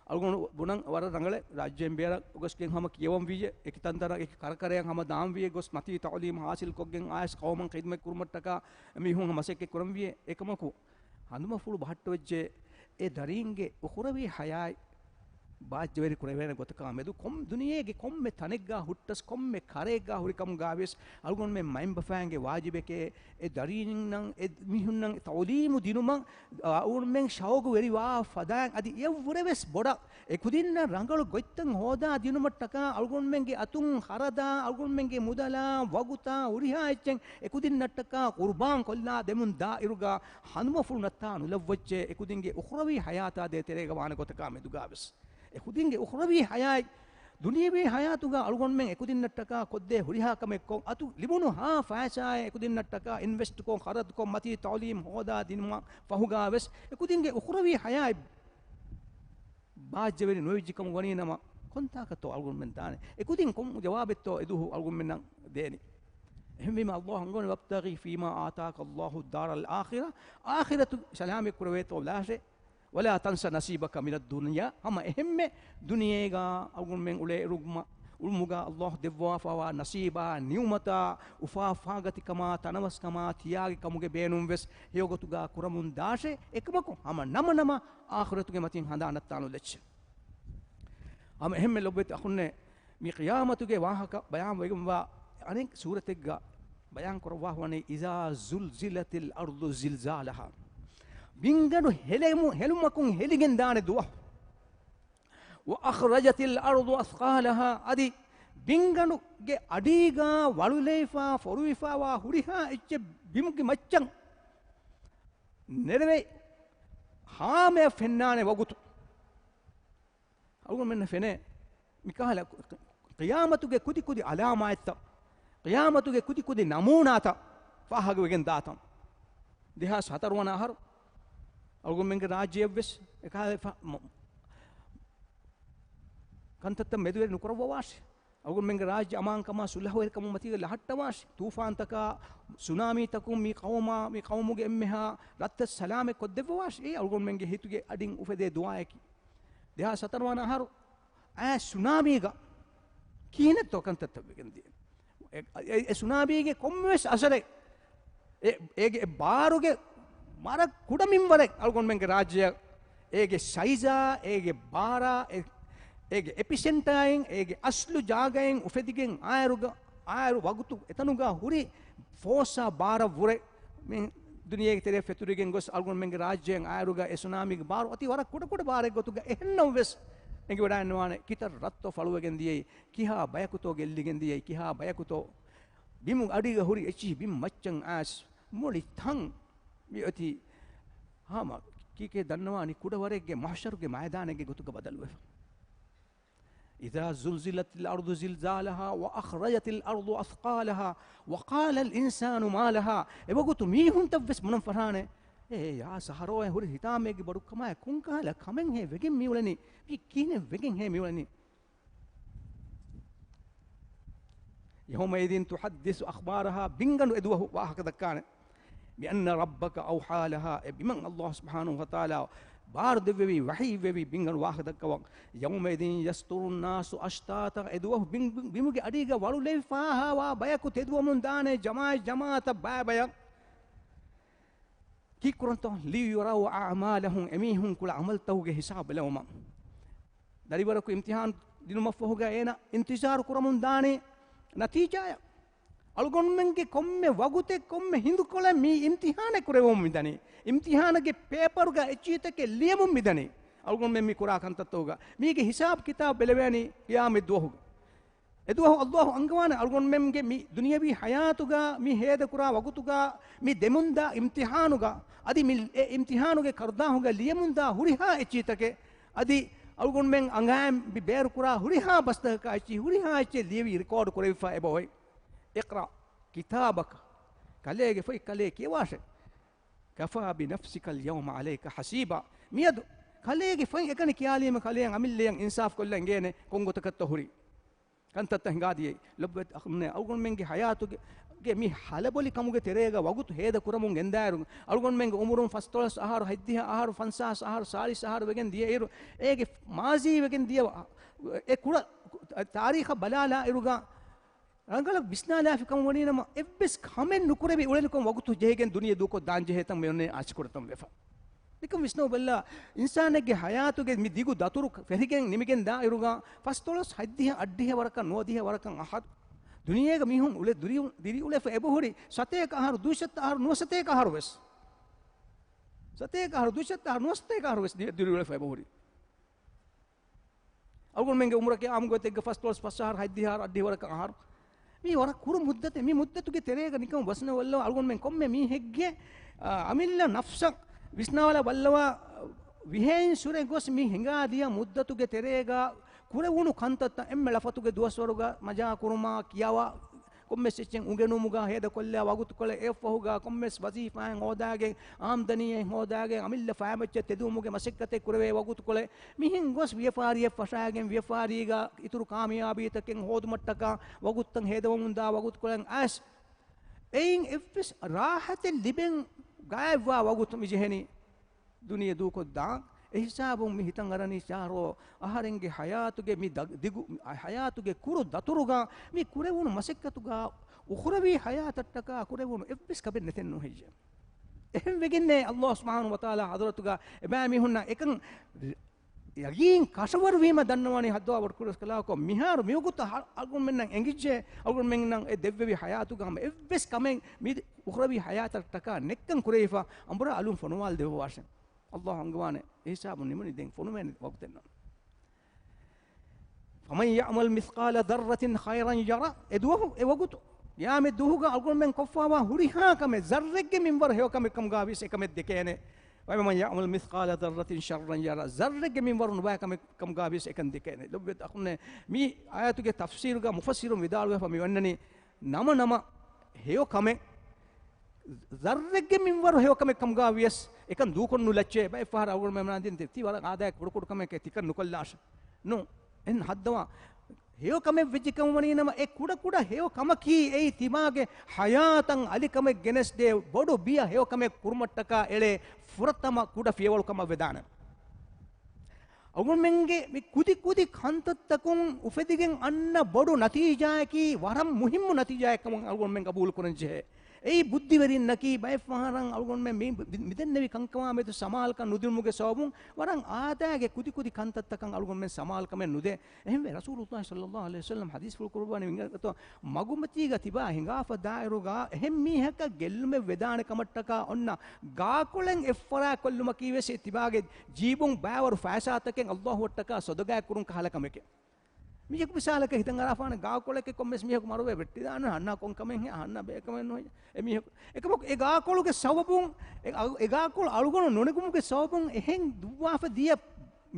އަޅުގަނޑު ބުނަން ވަރަށް ރަނގަޅެއް، ރާއްޖޭން ބޭރަށް ގޮސްގެން ހަމަ ކިޔަވަން ވީއޭ، އެކި ތަންތަނަށް އެކި ކަރަކަރަޔަށް ހަމަ ދާން ވީއޭ، ގޮސް މަތީ ތަޢުލީމް ހާސިލް ކޮށްގެން އައިސް ޤައުމަށް ޚިދްމަތް ކުރުމަށްޓަކާ މީހުން މަސައްކަތް ކުރަން ވީއޭ. އެކަމަކު، ހަނދުމަފުޅު ބަހައްޓަވެއްޖެ އެ ދަރީންގެ އުޚުރަވީ ޙަޔާތް ބާއްޖަވެރި ކުރެވޭނެ ގޮތަކާ މެދު ކޮން ދުނިޔޭގެ ކޮންމެ ތަނެއްގާ ހުއްޓަސް، ކޮންމެ ކަރައެއްގާ ހުރި ކަމުގާވެސް އަޅުގަނޑުމެން މައިންބަފައިންގެ ވާޖިބެކޭ، އެ ދަރީންނަށް، އެ މީހުންނަށް ތަޢުލީމު ދިނުމަށް އަޅުގަނޑުމެން ޝައުގުވެރިވާ ފަދައިން އަދި އެއަށްވުރެ ވެސް ބޮޑަށް އެކުދިންނަށް ރަނގަޅު ގޮތްތައް ހޯދާ ދިނުމަށްޓަކާ އަޅުގަނޑުމެންގެ އަތުން ޚަރަދާ، އަޅުގަނޑުމެންގެ މުދަލާ، ވަގުތާ، ހުރިހާ އެއްޗެއް އެކުދިންނަށްޓަކާ ޤުރުބާން ކޮށްލާ ދެމުން ދާ އިރުގަ ހަނދުމަފުޅު ނައްތާ ނުލައްވައްޗޭ، އެކުދިންގެ އުޚުރަވީ ޙަޔާތާ ދޭތެރޭގަ ވާނެ ގޮތަކާ މެދުގާވެސް. އެކުދިންގެ އުޚުރަވީ ޙަޔާތް، ދުނިޔަވީ ޙަޔާތުގަ އަޅުގަނޑުމެން އެކުދިންނަށްޓަކާ ކޮށްދޭ ހުރިހާ ކަމެއްކޮށް، އަތު ލިބުނު ހާ ފައިސާއެއް އެކުދިންނަށްޓަކާ އިންވެސްޓްކޮށް، ޚަރަދުކޮށް، މަތީ ތަޢުލީމް ހޯދާ ދިނުމަށް ފަހުގާވެސް، އެކުދިންގެ އުޚުރަވީ ޙަޔާތް ބާއްޖަވެރި ނުވެއްޖެ ކަމުގަ ވަނީ ނަމަ، ކޮންތާކަށްތޯ އަޅުގަނޑުމެން ދާނެ؟ އެކުދިން ކޮން ޖަވާބެއްތޯ އެދުވަހު އަޅުގަނޑުމެންނަށް ދޭނެ؟ އެހެންވީމަ، ﷲ އަންގަވަނީ، "وَابْتَغِ فِيمَا آتَاكَ اللَّهُ الدَّارَ الْآخِرَةَ." އާޚިރަތު ސަލާމަތް ކުރެވޭތޯ ލާށޭ. "وَلَا تَنْسَ نَصِيبَكَ مِنَ الدُّنْيَا." ހަމަ އެހެންމެ ދުނިޔޭގަ އަޅުގަނޑުމެން އުޅޭ އިރުގަ، އުޅުމުގަ ﷲ ދެއްވާފަވާ ނަސީބާ، ނިޢުމަތާ، އުފާ އުފާގަތިކަމާ، ތަނަވަސްކަމާ، ތިޔާގި ކަމުގެ ބޭނުން ވެސް ހެޔޮގޮތުގަ ކުރަމުން ދާށޭ. އެކަމަކު ހަމަ ނަމަ ނަމަ އާޚިރަތުގެ މަތިން ހަނދާން ނައްތާ ނުލައްޗޭ. ހަމަ އެހެންމެ ލޮބުވެތި އަޚުންނޭ، މި ޤިޔާމަތުގެ ވާހަކަ ބަޔާން ވެގެންވާ އަނެއް ސޫރަތެއްގަ ބަޔާން ކުރައްވާ ވަނީ، "إِذَا زُلْزِلَتِ الْأَرْضُ زِلْزَالَهَا." ބިންގަނޑު ހެލެމު-، ހެލުމަކުން ހެލިގެން ދާނެ ދުވަހު. "وَأَخْرَجَتِ الْأَرْضُ أَثْقَالَهَا." އަދި ބިންގަނޑުގެ އަޑީގަ ވަޅުލެވިފާ، ފޮރުވިފާވާ ހުރިހާ އެއްޗެއް ބިމުގެ މައްޗަށް ނެރެވެ ހާމަޔަށް ފެންނާނެ ވަގުތު. އަޅުގަނޑުމެންނަށް ފެނޭ، މިކަހަލަ ޤިޔާމަތުގެ ކުދި ކުދި ޢަލާމާތްތައް، ޤިޔާމަތުގެ ކުދި ކުދި ނަމޫނާތައް ފާހަގަވެގެން ދާތަން. ދެހާސް ހަތަރު ވަނަ އަހަރު އަޅުގަނޑުމެންގެ ރާއްޖެއަށްވެސް އެކަހަލަ ފަ-، މަ-، ކަންތައްތައް މެދުވެރި ނުކުރައްވަވާށި. އަޅުގަނޑުމެންގެ ރާއްޖެ އަމާންކަމާ ސުލްހަވެރިކަމުން މަތީގަ ލަހައްޓަވާށި. ތޫފާންތަކާ، ސުނާމީތަކުން މި ޤައުމާ، މި ޤައުމުގެ އެންމެހާ ރަށްތައް ސަލާމަތް ކޮށްދެއްވަވާށި. އެއީ އަޅުގަނޑުމެންގެ ހިތުގެ އަޑިން އުފެދޭ ދުޢާއަކީ. ދެހާސް ހަތަރު ވަނަ އަހަރު އާ ސުނާމީގަ ކިހިނެއްތޯ ކަންތައްތައް ވެގެން ދިޔަ. އެ، އެ، އެ ސުނާމީގެ ކޮންމެވެސް އަސަރެއް، އެ، އޭގެ އެ ބާރުގެ ވަރަށް ކުޑަ މިންވަރެއް އަޅުގަނޑުމެންގެ ރާއްޖެއަށް އޭގެ ސައިޒާ، އޭގެ ބާރާ، އެ، އޭގެ އެޕިސެންޓާއިން، އޭގެ އަސްލު ޖާގައިން އުފެދިގެން އާއިރުގަ، އާއިރު ވަގުތު އެތަނުގަ ހުރި ފޯސާ ބާރަށްވުރެ މި ދުނިޔޭގެ ތެރެއަށް ފެތުރިގެން ގޮސް އަޅުގަނޑުމެންގެ ރާއްޖޭން އާއިރުގަ އެ ސުނާމީގެ ބާރު އަތީ ވަރަށް ކުޑަ ކުޑަ ބާރެއް ގޮތުގަ އެހެންނަމަވެސް އެނގިވަޑައިންނަވާނެ ކިތައް ރަށްތޯ ފަޅުވެގެން ދިޔައީ، ކިހާ ބަޔަކުތޯ ގެއްލިގެން ދިޔައީ، ކިހާ ބަޔަކުތޯ ބިމު އަޑީގަ ހުރި އެއްޗިހި ބިން މައްޗަށް އައިސް މުޅި ތަން މިއޮތީ ހަމަ ކީކޭ ދަންނަވާނީ ކުޑަވަރެއްގެ މަޙްޝަރުގެ މައިދާނެއްގެ ގޮތުގަ ބަދަލުވެފަ. إِذَا زُلْزِلَتِ الْأَرْضُ زِلْزَالَهَا وَأَخْرَجَتِ الْأَرْضُ أَثْقَالَهَا وَقَالَ الْإِنسَانُ مَا لَهَا. އެވަގުތު މީހުންތައް ވެސް ބުނަން ފަށާނެ، އޭ ޔާ ސަހަރޯއެ ހުރި ހިތާމައެއްގެ ބޮޑުކަމާއެ، ކޮންކަހަލަ ކަމެއްހޭ ވެގެން މިއުޅެނީ؟ މީ ކިހިނެއް ވެގެންހޭ މިއުޅެނީ؟ يَوْمَئِذٍ تُحَدِّثُ أَخْبَارَهَا. ބިންގަނޑު އެދުވަހު ވާހަކަ ދައްކާނެ. بِأَنَّ رَبَّكَ أَوْحَى لَهَا. އެ ބިމަށް ﷲ ސުބްޙާނަހޫ ވަތަޢާލާ ބާރު ދެއްވެވި، ވަޙީ ވެވި ބިންގަނޑު ވާހަކަ ދައްކަވަން. يَوْمَئِذٍ يَصْدُرُ النَّاسُ أَشْتَاتًا. އެދުވަހު ބިން-، ބިމުގެ އަޑީގަ ވަޅުލެވިފާވާ ބަޔަކު ތެދުވަމުން ދާނެ، ޖަމާޢަތް ޖަމާޢަތަށް ބައި ބަޔަށް. ކީއްކުރަންތޯ؟ لِيُرَوْا أَعْمَالَهُمْ. އެމީހުން ކުޅަ ޢަމަލުތަކުގެ ހިސާބު ބެލެވުމަށް. ދަރިވަރަކު އިމްތިޙާން ދިނުމަށްފަހުގަ އޭނަ އިންތިޒާރު ކުރަމުން ދާނީ ނަތީޖާއަށް. އަޅުގަނޑުމެންގެ ކޮންމެ ވަގުތެއް، ކޮންމެ ހިނދުކޮޅެއް މި އިމްތިޙާނެއް ކުރެވެމުން މިދަނީ. އިމްތިޙާނެއްގެ ޕޭޕަރުގަ އެއްޗިހިތަކެއް ލިޔެމުން މިދަނީ. އަޅުގަނޑުމެން މި ކުރާ ކަންތައްތަކުގަ މީގެ ހިސާބު ކިތާބު ބެލެވޭނީ ޤިޔާމަތް ދުވަހުގަ. އެދުވަހު ﷲ އަންގަވާނެ އަޅުގަނޑުމެންގެ މި ދުނިޔަވީ ޙަޔާތުގަ، މި ހޭދަކުރާ ވަގުތުގަ، މި ދެމުންދާ އިމްތިޙާނުގަ، އަދި މި އެ އިމްތިޙާނުގެ ކަރުދާހުގަ ލިޔެމުންދާ ހުރިހާ އެއްޗިހިތަކެއް، އަދި އަޅުގަނޑުމެން އަނގައިން މި ބޭރުކުރާ ހުރިހާ ބަސްތަކަކާ އެއްޗިހި ހުރިހާ އެއްޗެއް ލިޔެވި ރެކޯޑު ކުރެވިފަ އެބައޮތް. اقْرَأْ كِتَابَكَ. ކަލޭގެ ފޮތް ކަލޭ ކިޔަވާށެ. كَفَىٰ بِنَفْسِكَ الْيَوْمَ عَلَيْكَ حَسِيبًا. މިއަދު ކަލޭގެ ފޮތް އެކަނި ކިޔާލީމަ ކަލޭއަށް އަމިއްލައަށް އިންސާފު ކޮށްލަން އެނގޭނެ ކޮން ގޮތަކަށްތޯ ހުރީ. ކަންތައްތައް ހިނގާދިޔައީ. ލޮބުވެތި އަޚުންނޭ، އަޅުގަނޑުމެންގެ ޙަޔާތުގެ ގެ މި ހަލަބޮލި ކަމުގެ ތެރޭގަ ވަގުތު ހޭދަ ކުރަމުން ގެންދާއިރު، އަޅުގަނޑުމެންގެ އުމުރުން ފަސްދޮޅަސް އަހަރު، ހަތްދިހަ އަހަރު، ފަންސާސް އަހަރު، ސާޅީސް އަހަރު ވެގެން ދިޔައިރު، އޭގެ މާޒީ ވެގެން ދިޔަ އެ ކުޑަ ތާރީޚަށް ބަލާލާއިރުގަ، ރަނގަޅަށް ވިސްނާލާފި ކަމަށް ވަނީނަމަ، އެއްވެސް ކަމެއް ނުކުރެވި އުޅެނިކޮށް ވަގުތު ޖެހިގެން ދުނިޔެ ދޫކޮށް ދާން ޖެހޭ ތަން މި އޮންނަ އާސި ކުޑަތަން ވެފަ. ނިކަން ވިސްނަވަބަލަ، އިންސާނެއްގެ ހަޔާތުގެ މި ދިގު ދަތުރު ފެށިގެން ނިމިގެން ދާއިރުގަ، ފަސްދޮޅަސް، ހަތްދިހަ، އަށްޑިހަ ވަރަކަށް، ނުވަދިހަ ވަރަކަށް އަހަރު ދުނިޔޭގަ މީހުން އުޅެ ދިރި، ދިރިއުޅެފަ އެބަހުރި ސަތޭކަ އަހަރު، ދުއިސައްތަ އަހަރު، ނުވަސަތޭކަ އަހަރު ވެސް. ސަތޭކަ އަހަރު، ދުއިސައްތަ އަހަރު، ނުވަސަތޭކަ އަހަރު ވެސް ދި، ދިރިއުޅެފަ އެބަހުރި. އަޅުގަނޑުމެންގެ އުމުރަކީ އާއްމުގޮތެއްގަ ފަސްދޮޅަސް، ފަސް އަހަރު، ހަތްދިހަ އަހަރު، އަށްޑިހަ ވަރަކަށް އަހަރު. މީ ވަރަށް ކުރު މުއްދަތެއް. މި މުއްދަތުގެ ތެރޭގަ ނިކަން ވިސްނަވަބަލަ، އަޅުގަނޑުމެން ކޮންމެ މީހެއްގެ، އާ، އަމިއްލަ ނަފްސަށް ވިސްނާލަބަލަ، ވިހައިން ސުރެ ގޮސް މި ހިނގާދިޔަ މުއްދަތުގެ ތެރޭގަ ކުރެވުނު ކަންތައްތައް އެންމެ ޅަފަތުގެ ދުވަސްވަރުގަ މަޖާ ކުރުމާ، ކިޔަވާ، ކޮންމެސް އެއްޗެއް އުނގެނުމުގަ ހޭދަކޮށްލާ ވަގުތުކޮޅެއް، އެއަށްފަހުގަ ކޮންމެސް ވަޒީފާއެއް ހޯދާގެން، އާމްދަނީއެއް ހޯދާގެން، އަމިއްލަ ފައިމައްޗަށް ތެދުވުމުގެ މަސައްކަތެއް ކުރެވޭ ވަގުތުކޮޅެއް، މިހެން ގޮސް ވިޔަފާރިއެއް ފަށާގެން، ވިޔަފާރީގަ އިތުރު ކާމިޔާބީތަކެއް ހޯދުމަށްޓަކާ ވަގުތުތައް ހޭދަވަމުންދާ ވަގުތުކޮޅެއް އައިސް، އެއިން އެއްވެސް ރާހަތެއް ލިބެން ގާތްވާ ވަގުތު މި ޖެހެނީ ދުނިޔެ ދޫކޮށްދާން. އެހިސާބުން މި ހިތަށް އަރަނީ ޗާރޯ، އަހަރެންގެ ހަޔާތުގެ މި ދަ، ދިގު ހަޔާތުގެ ކުރު ދަތުރުގަ މި ކުރެވުނު މަސައްކަތުގަ އުޚްރަވީ ހަޔާތަށްޓަކާ ކުރެވުނު އެއްވެސް ކަމެއް ނެތެއްނު ހެއްޔެވެ؟ އެހެން ވެގެންނޭ އައްލާހު ސުބްޙާނަހު ވަތަޢާލާ ޙަޟްރަތުގަ އެބައިމީހުންނަށް އެކަން ޔަގީން ކަށަވަރުވީމަ ދަންނަވާނީ ހައްދަވާ ވަރުކުރަސްކަލާކޮ، މިހާރު މިވަގުތު އަޅުގަނޑުމެންނަށް އެނގިއްޖެ، އަޅުގަނޑުމެންނަށް އެ ދެއްވެވި ހަޔާތުގަ ހަމަ އެއްވެސް ކަމެއް މި އުޚްރަވީ ހަޔާތަށްޓަކާ ނެއްކަން ކުރެވިފަ އަނބުރާ އަލުން ފޮނުވާލަ ދެއްވާށެ. އައްލާހު އަންގަވާނެ އެހިސާބުން ނިމުނީ ދެން ފޮނުވޭނެ ވަގުތެއްނު. فَمَنْ يَعْمَلْ مِثْقَالَ ذَرَّةٍ خَيْرًا يَرَهُ. އެ ދުވަހު، އެ ވަގުތު، ޤިޔާމަތް ދުވަހުގަ އަޅުގަނޑުމެން ކޮށްފާވާ ހުރިހާ ކަމެއް، ޒައްރެއްގެ މިންވަރު ހެޔޮ ކަމެއް ކަމުގަ ވިޔަސް އެކަމެއް ދެކޭނެ. وَمَنْ يَعْمَلْ مِثْقَالَ ذَرَّةٍ شَرًّا يَرَهُ. ޒައްރެއްގެ މިންވަރު ނުބައި ކަމެއް ކަމުގަ ވިޔަސް އެކަން ދެކޭނެ. ލޮބުވެތި އަޚުންނޭ، މި އާޔަތުގެ ތަފްސީރުގަ މުފައްސިރުން ވިދާޅުވެފަ މި ވަންނަނީ، ނަމަ ނަމަ ހެޔޮ ކަމެއް، ޒައްރެއްގެ މިންވަރު ހެޔޮ ކަމެއް ކަމުގަ ވިޔަސް އެކަން ދޫކޮށް ނުލައްޗޭ. ބައެއް ފަހަރަށް އަޅުގަނޑުމެން ވަނީ ތި ވަރަށް އާދައިގެ ކުޑަކުޑަ ކަމެކޭ، ތިކަން ނުކޮށްލާށެ. ނޫން. އެހެން ހައްދަވާ ހެޔޮ ކަމެއް ވެއްޖެ ކަމަށް ވަނީ ނަމަ، އެ ކުޑަކުޑަ ހެޔޮ ކަމަކީ އެއީ ތިމާގެ ޙަޔާތަށް އަލިކަމެއް ގެނެސްދޭ ބޮޑު ބިޔަ ހެޔޮ ކަމެއް ކުރުމަށްޓަކާ އެޅޭ ފުރަތަމަ ކުޑަ ފިޔަވަޅު ކަމަށް ވެދާނެ. އަޅުގަނޑުމެންގެ މި ކުދި ކުދި ކަންތައްތަކުން އުފެދިގެން އަންނަ ބޮޑު ނަތީޖާއަކީ ވަރަށް މުހިއްމު ނަތީޖާއެއް ކަމަށް އަޅުގަނޑުމެން ގަބޫލު ކުރަން ޖެހޭ. އެއީ ބުއްދިވެރިންނަކީ ބައެއް ފަހަރަށް އަޅުގަނޑުމެން މި، މި، މިދެންނެވި ކަންކަމާ މެދު ސަމާލުކަން ނުދިނުމުގެ ސަބަބުން ވަރަށް އާދައިގެ ކުދި ކުދި ކަންތައްތަކަށް އަޅުގަނޑުމެން ސަމާލުކަމެއް ނުދޭ. އެހެންވެ، ރަސޫލުﷲ ޞައްލަﷲު ޢަލައިހި ވަސައްލަމަ ޙަދީޘްފުޅު ކުރައްވާނެ މިންގަތު މަގުމަތީގަ ތިބާ ހިނގާފަ ދާއިރުގަ އެހެން މީހަކަށް ގެއްލުމެއް ވެދާނެ ކަމަށްޓަކާ އޮންނަ ގާކޮޅެއް އެއްފަރާތް ކޮށްލުމަކީ ވެސް ތިބާގެ ޖީބުން ބައިވަރު ފައިސާތަކެއް ﷲ އަށްޓަކާ ޞަދަޤާތް ކުރުން ކަހަލަ ކަމެކޭ. މީހަކު މިސާލަކަށް ހިތަށް އަރާފާނެ ގާކޮޅެކޭ ކޮންމެސް މީހަކު މަރުވެ ވެއްޓިދާނެ އަންނަ ކޮން ކަމެއް ހެއްޔާ އަންނަ ބޭކަމެއް ނުހެއްޔާ. އެ މީހަކު އެކަމަކު އެ ގާކޮޅުގެ ސަބަބުން، އެ، އަ، އެ ގާކޮޅު އަޅުގަނޑު ނުނެގުމުގެ ސަބަބުން އެހެން ދުއްވާފަ ދިޔަ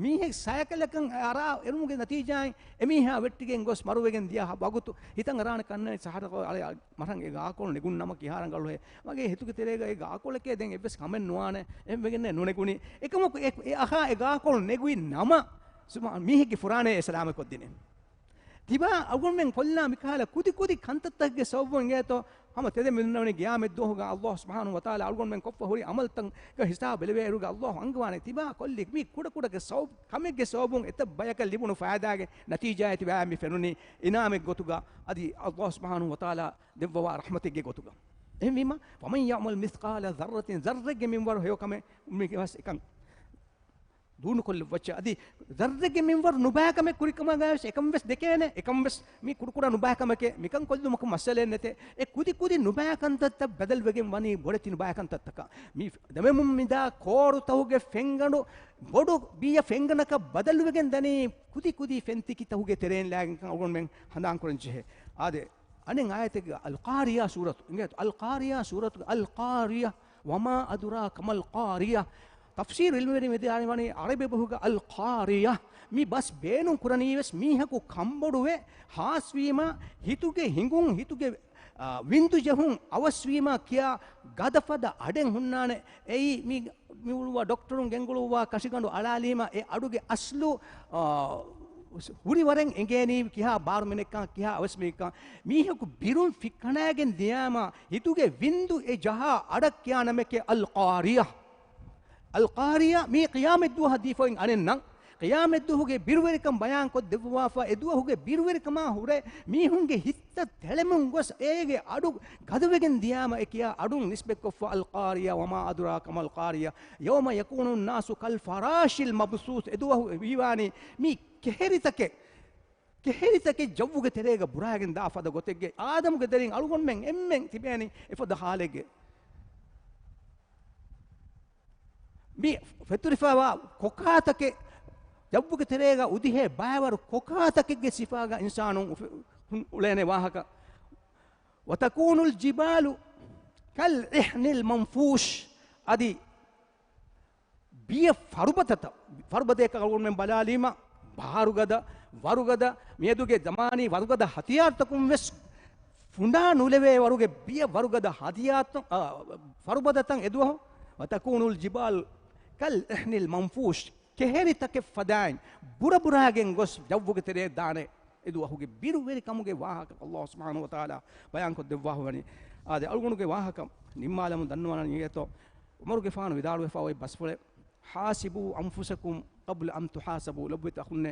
މީހެއް ސައިކަލަކަށް އަރާ އެރުމުގެ ނަތީޖާއިން އެމީހާ ވެއްޓިގެން ގޮސް މަރުވެގެން ދިޔަ ވަގުތު ހިތަށް އަރާނެ ކަންނޭނގެ ސަހަރަކޮ އަޅެ މަރަން އެ ގާކޮޅު ނެގުން ނަމަ ކިހާ ރަނގަޅުހޭ. މަގޭ ހިތުގެ ތެރޭގަ އެ ގާކޮޅެކޭ ދެން އެއްވެސް ކަމެއް ނުވާނެ. އެހެން ވެގެންނޭ ނުނެގުނީ. އެކަމަކު އެ، އެ އަހާ އެ ގާކޮޅު ނެގުއި ނަމަ ސުބްޙާނަ، މީހެއްގެ ފުރާނައޭ ސަލާމަތްކޮށްދިނީ. ތިބާ އަޅުގަނޑުމެން ކޮށްލާ މިކަހަލަ ކުދި ކުދި ކަންތައްތަކުގެ ސަބަބުން އިނގޭތޯ ހަމަ ތެދެއް މިދުންނަވަނީ ގިޔާމަތްދުވަހުގަ ﷲ ސުބްޙާނަހޫ ވަތަޢާލާ އަޅުގަނޑުމެން ކޮށްފަ ހުރި ޢަމަލުތަކުގެ ހިސާބު ބެލެވޭއިރުގަ ﷲ އަންގަވާނެ ތިބާ ކޮށްލި މި ކުޑަކުޑަގެ ސަބަބު، ކަމެއްގެ ސަބަބުން އެތައް ބަޔަކަށް ލިބުނު ފައިދާގެ ނަތީޖާއެއް ތިބާއަށް މި ފެނުނީ އިނާމެއް ގޮތުގަ އަދި ﷲ ސުބްޙާނަހޫ ވަތަޢާލާ ދެއްވަވާ ރަޙްމަތެއްގެ ގޮތުގަ. އެހެންވީމަ، فَمَنْ يَعْمَلْ مِثْقَالَ ذَرَّةٍ، ޒައްރެއްގެ މިންވަރު ހެޔޮ ކަމެއް މި ވެސް އެކަން ދޫނުކޮށްލައްވައްޗޭ. އަދި ޒައްރެއްގެ މިންވަރު ނުބައި ކަމެއް ކުރި ކަމަކަށް ވެސް އެކަން ވެސް ދެކޭނެ. އެކަން ވެސް މީ ކުޑަކުޑަ ނުބައި ކަމެކޭ. މިކަން ކޮށްލުމަކު މައްސަލައެއް ނެތޭ. އެ ކުދި ކުދި ނުބައި ކަންތައްތައް ބަދަލުވެގެން ވަނީ ބޮޑެތި ނުބައި ކަންތައްތަކަށް. މި ދެމެމުން މިދާ ކޯރުތަކުގެ ފެންގަނޑު ބޮޑު ބިޔަ ފެންގަނޑަކަށް ބަދަލުވެގެން ދަނީ ކުދި ކުދި ފެންތިކިތަކުގެ ތެރެއިން ލާގެން ކަން އަޅުގަނޑުމެން ހަނދާން ކުރަން ޖެހޭ. އާދެ، އަނެއް އާޔަތެއްގަ އަލްޤާރިޔާ ސޫރަތު އިނގޭތޯ، އަލްޤާރިޔާ ސޫރަތުގަ އަލްޤާރިޔާ، وَمَا أَدْرَاكَ مَا الْقَارِيَةُ. ތަފްސީރު ޢިލްމުވެރިން ވިދާޅުވަނީ ޢަރަބި ބަހުގަ އަލްޤާރިޔާ މި ބަސް ބޭނުން ކުރަނީވެސް މީހަކު ކަންބޮޑުވެ ހާސްވީމަ، ހިތުގެ ހިނގުން، ހިތުގެ، އާ، ވިންދު ޖެހުން އަވަސްވީމަ ކިޔާ ގަދަފަދަ އަޑެއް ހުންނާނެ. އެއީ މި، މި އުޅުއްވާ ޑޮކްޓަރުން ގެންގުޅުއްވާ ކަށިގަނޑު އަޅާލީމަ އެ އަޑުގެ އަސްލު، އާ، ހުރި ވަރެއް އެނގޭނީ ކިހާ ބާރުމިނެއްކަން، ކިހާ އަވަސްމިނެއްކަން. މީހަކު ބިރުން ފިއްކަނާގެން ދިޔާމަ ހިތުގެ ވިންދު އެ ޖަހާ އަޑަށް ކިޔާ ނަމެކޭ އަލްޤާރިޔާ. އަލްޤާރިޔާ މީ ޤިޔާމަތްދުވަހަށް ދީފައިން އަނެއްނަން. ޤިޔާމަތްދުވަހުގެ ބިރުވެރިކަން ބަޔާންކޮށްދެއްވާފަ، އެ ދުވަހުގެ ބިރުވެރިކަމާ ހުރެ މީހުންގެ ހިތްތައް ތެޅެމުން ގޮސް އޭގެ އަޑު ގަދަވެގެން ދިޔާމަ އެ ކިޔާ އަޑުން ނިސްބަތްކޮށްފަ އަލްޤާރިޔާ ވަމާ އަދުރާކަ މަލް ޤާރިޔާ. ޔައުމަ ޔަކޫނު ނާސު ކަލް ފަރާޝިލް މަބްސޫސް. އެ ދުވަހު ވީވާނީ މީ ކެހެރިތަކެއް، ކެހެރިތަކެއް ޖައްވުގެ ތެރޭގަ ބުރާގެން ދާ ފަދަ ގޮތެއްގެ. އާދަމުގެ ދަރިން އަޅުގަނޑުމެން އެންމެން ތިބޭނީ އެފަދަ ހާލެއްގެ. މި ފެތުރިފައިވާ ކޮކާތަކެއް، ޖައްވުގެ ތެރޭގަ އުދިހޭ ބައިވަރު ކޮކާތަކެއްގެ ސިފާގަ އިންސާނުން އުފެ-، އުޅޭނެ ވާހަކަ. وتكون الجبال كالعهن المنفوش. އަދި ބިޔަ ފަރުބަދަތައް، ފަރުބަދައަކަށް އަޅުގަނޑުމެން ބަލާލީމަ، ބާރުގަދަ، ވަރުގަދަ، މިއަދުގެ ޒަމާނީ ވަރުގަދަ ހަތިޔާރުތަކުން ވެސް ފުނޑާ ނުލެވޭ ވަރުގެ ބިޔަ ވަރުގަދަ ހަތިޔާރުތައް، އާ، ފަރުބަދަތައް އެދުވަހު. وتكون الجبال كالعهن المنفوش. ކެހެރިތަކެއް ފަދައިން ބުރަބުރާގެން ގޮސް ޖައްވުގެ ތެރޭ ދާނެ. އެދުވަހުގެ ބިރުވެރިކަމުގެ ވާހަކަ ﷲ ސުބްޙާނަހޫ ވަތަޢާލާ ބަޔާންކޮށްދެއްވާފަވަނީ. އާދެ، އަޅުގަނޑުގެ ވާހަކަ ނިންމާލަމުން ދަންނަވާނަން އިނގޭތޯ، ޢުމަރުގެފާނު ވިދާޅުވެފަ އޮތް ބަސްފުޅެއް، "حاسبوا أنفسكم قبل أن تحاسبوا." ލޮބުވެތި އަޚުންނޭ،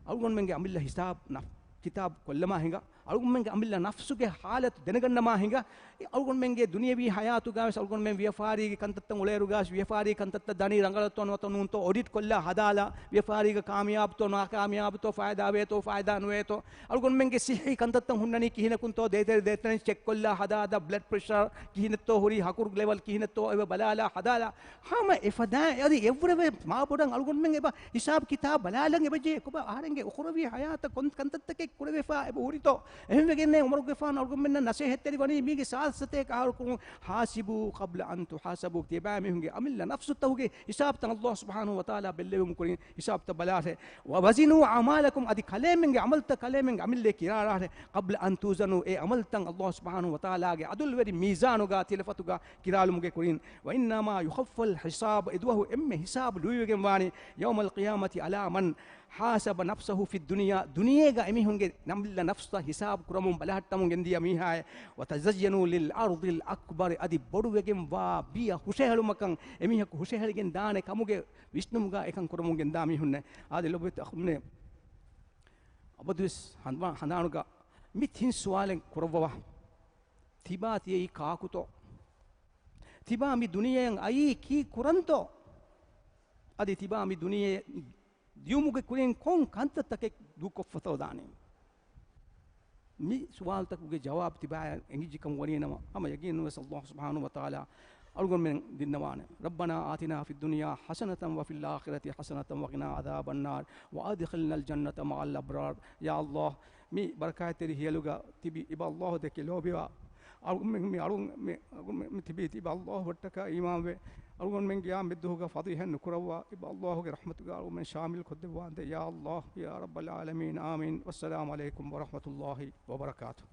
އަޅުގަނޑުމެންގެ އަމިއްލަ ހިސާބު ނަފް-، ކިތާބު ކޮށްލަމާ ހިނގާ، އަޅުގަނޑުމެންގެ އަމިއްލަ ނަފްސުގެ ޙާލަތު ދެނެގަންނަމާ ހިނގާ، އަޅުގަނޑުމެންގެ ދުނިޔަވީ ޙަޔާތުގަވެސް އަޅުގަނޑުމެން ވިޔަފާރީގެ ކަންތައްތައް އުޅޭއިރުގަވެސް ވިޔަފާރީ ކަންތައްތައް ދަނީ ރަނގަޅަށްތޯ ނުވަތަ ނޫންތޯ އޮޑިޓް ކޮށްލާ ހަދާލާ، ވިޔަފާރީގަ ކާމިޔާބުތޯ ނާކާމިޔާބުތޯ، ފައިދާވޭތޯ ފައިދާ ނުވޭތޯ، އަޅުގަނޑުމެންގެ ޞިއްޙީ ކަންތައްތައް ހުންނަނީ ކިހިނަކުންތޯ، ދޭތެރެ ދޭތެރެން ޗެކް ކޮށްލާ ހަދާ ހަދާ، ބްލަޑް ޕްރެޝަރ ކިހިނެއްތޯ ހުރީ، ހަކުރު ލެވެލް ކިހިނެއްތޯ އެބަ ބަލާލާ ހަދާލާ، ހަމަ އެފަދަ އަދި އެއްވުރެވެ މާބޮޑަށް އަޅުގަނޑުމެން އެބަ ހިސާބު ކިތާބު ބަލާލަން އެބަޖެހޭ. ކޮބާ އަހަރެންގެ އުޚުރަވީ ޙަޔާތަށް ކޮން ކަންތައްތަކެއް ކުރެވިފާ އެބަ ހުރިތޯ؟ އެހެންވެގެންނޭ ޢުމަރުގެފާނު އަޅުގަނޑުމެންނަށް ނަޞޭޙަތްތެރިވަނީ މީގެ ސާދަ ސަތޭކަ އަހަރު ކުރުން. حاسبوا قبل أن تحاسبوا. ތިޔަބައިމީހުންގެ އަމިއްލަ ނަފްސުތަކުގެ ހިސާބުތައް ﷲ ސުބްޙާނަހޫ ވަތަޢާލާ ބެއްލެވުމުން ކުރިން ހިސާބުތައް ބަލާށޭ. وزنوا أعمالكم، އަދި ކަލޭމެންގެ ޢަމަލުތައް ކަލޭމެންގެ އަމިއްލައަށް ކިރާރާށޭ. قبل أن توزنوا، އެ ޢަމަލުތައް ﷲ ސުބްޙާނަހޫ ވަތަޢާލާގެ ޢަދުލުވެރި މީޒާނުގަ ތިލަފަތުގަ ކިރާލުމުގެ ކުރިން. وإنما يخفى الحساب، އެދުވަހު އެންމެ ހިސާބު ލުއިވެގެންވާނީ، يوم القيامة على من حاسب نفسه في الدنيا، ދުނިޔޭގަ އެމީހުންގެ އަމިއްލަ ނަފްސަށް ހިސާބު ކުރަމުން ބަލަހައްޓަމުން ގެންދިޔަ މީހާއޭ. وتزين للعرض الأكبر، އަދި ބޮޑުވެގެންވާ ބިޔަ ހުށަހެޅުމަކަށް އެމީހަކު ހުށަހެޅިގެން ދާނެ ކަމުގެ ވިސްނުމުގަ އެކަން ކުރަމުން ގެންދާ މީހުންނޭ. އާދެ، ލޮބުވެތި އަޚުންނޭ، އަބަދުވެސް ހަނދާ-، ހަނދާނުގަ މި ތިން ސުވާލެއް ކުރައްވަވާ. ތިބާ ތިޔައީ ކާކުތޯ؟ ތިބާ މި ދުނިޔެއަށް އައީ ކީއް ކުރަންތޯ؟ އަދި ތިބާ މި ދުނިޔެ ދިޔުމުގެ ކުރިން ކޮން ކަންތައްތަކެއް ދޫކޮށްފަތޯ ދާނީ؟ މި ސުވާލުތަކުގެ ޖަވާބު ތިބާއަށް އެނގިއްޖިކަމު ވަނީނަމަ، ހަމަ ޔަގީންވެސް ﷲ ސުބްޙާނަހޫ ވަތަޢާލާ އަޅުގަނޑުމެން ދިންނަވާނެ. ربنا آتنا في الدنيا حسنة وفي الآخرة حسنة وقنا عذاب النار وأدخلنا الجنة مع الأبرار. ޔާ ﷲ، މި ބަރަކާތްތެރި ހިޔަލުގަ ތިބި އިބަ ﷲ ދެކެ ލޯބިވާ އަޅުގަނޑުމެން މި އަޅު-، މި އަޅުގަނޑުމެން މި ތިބީ ތިބަ ﷲ އަށްޓަކާ އީމާންވެ، އަޅުގަނޑުމެން ގިޔާ މެއްދުހުގަ ފަޟީޙަތް ނުކުރައްވާ، އިބަ ﷲ ގެ ރަޙްމަތުގަ އަޅުގަނޑުމެން ޝާމިލް ކޮށްދެއްވާނދޭ، ޔާ ﷲ، ޔާ ރައްބަލް ޢާލަމީން، އާމީން. ވައްސަލާމު ޢަލައިކުމް ވަރަޙްމަތުﷲ ވަބަރަކާތުހު.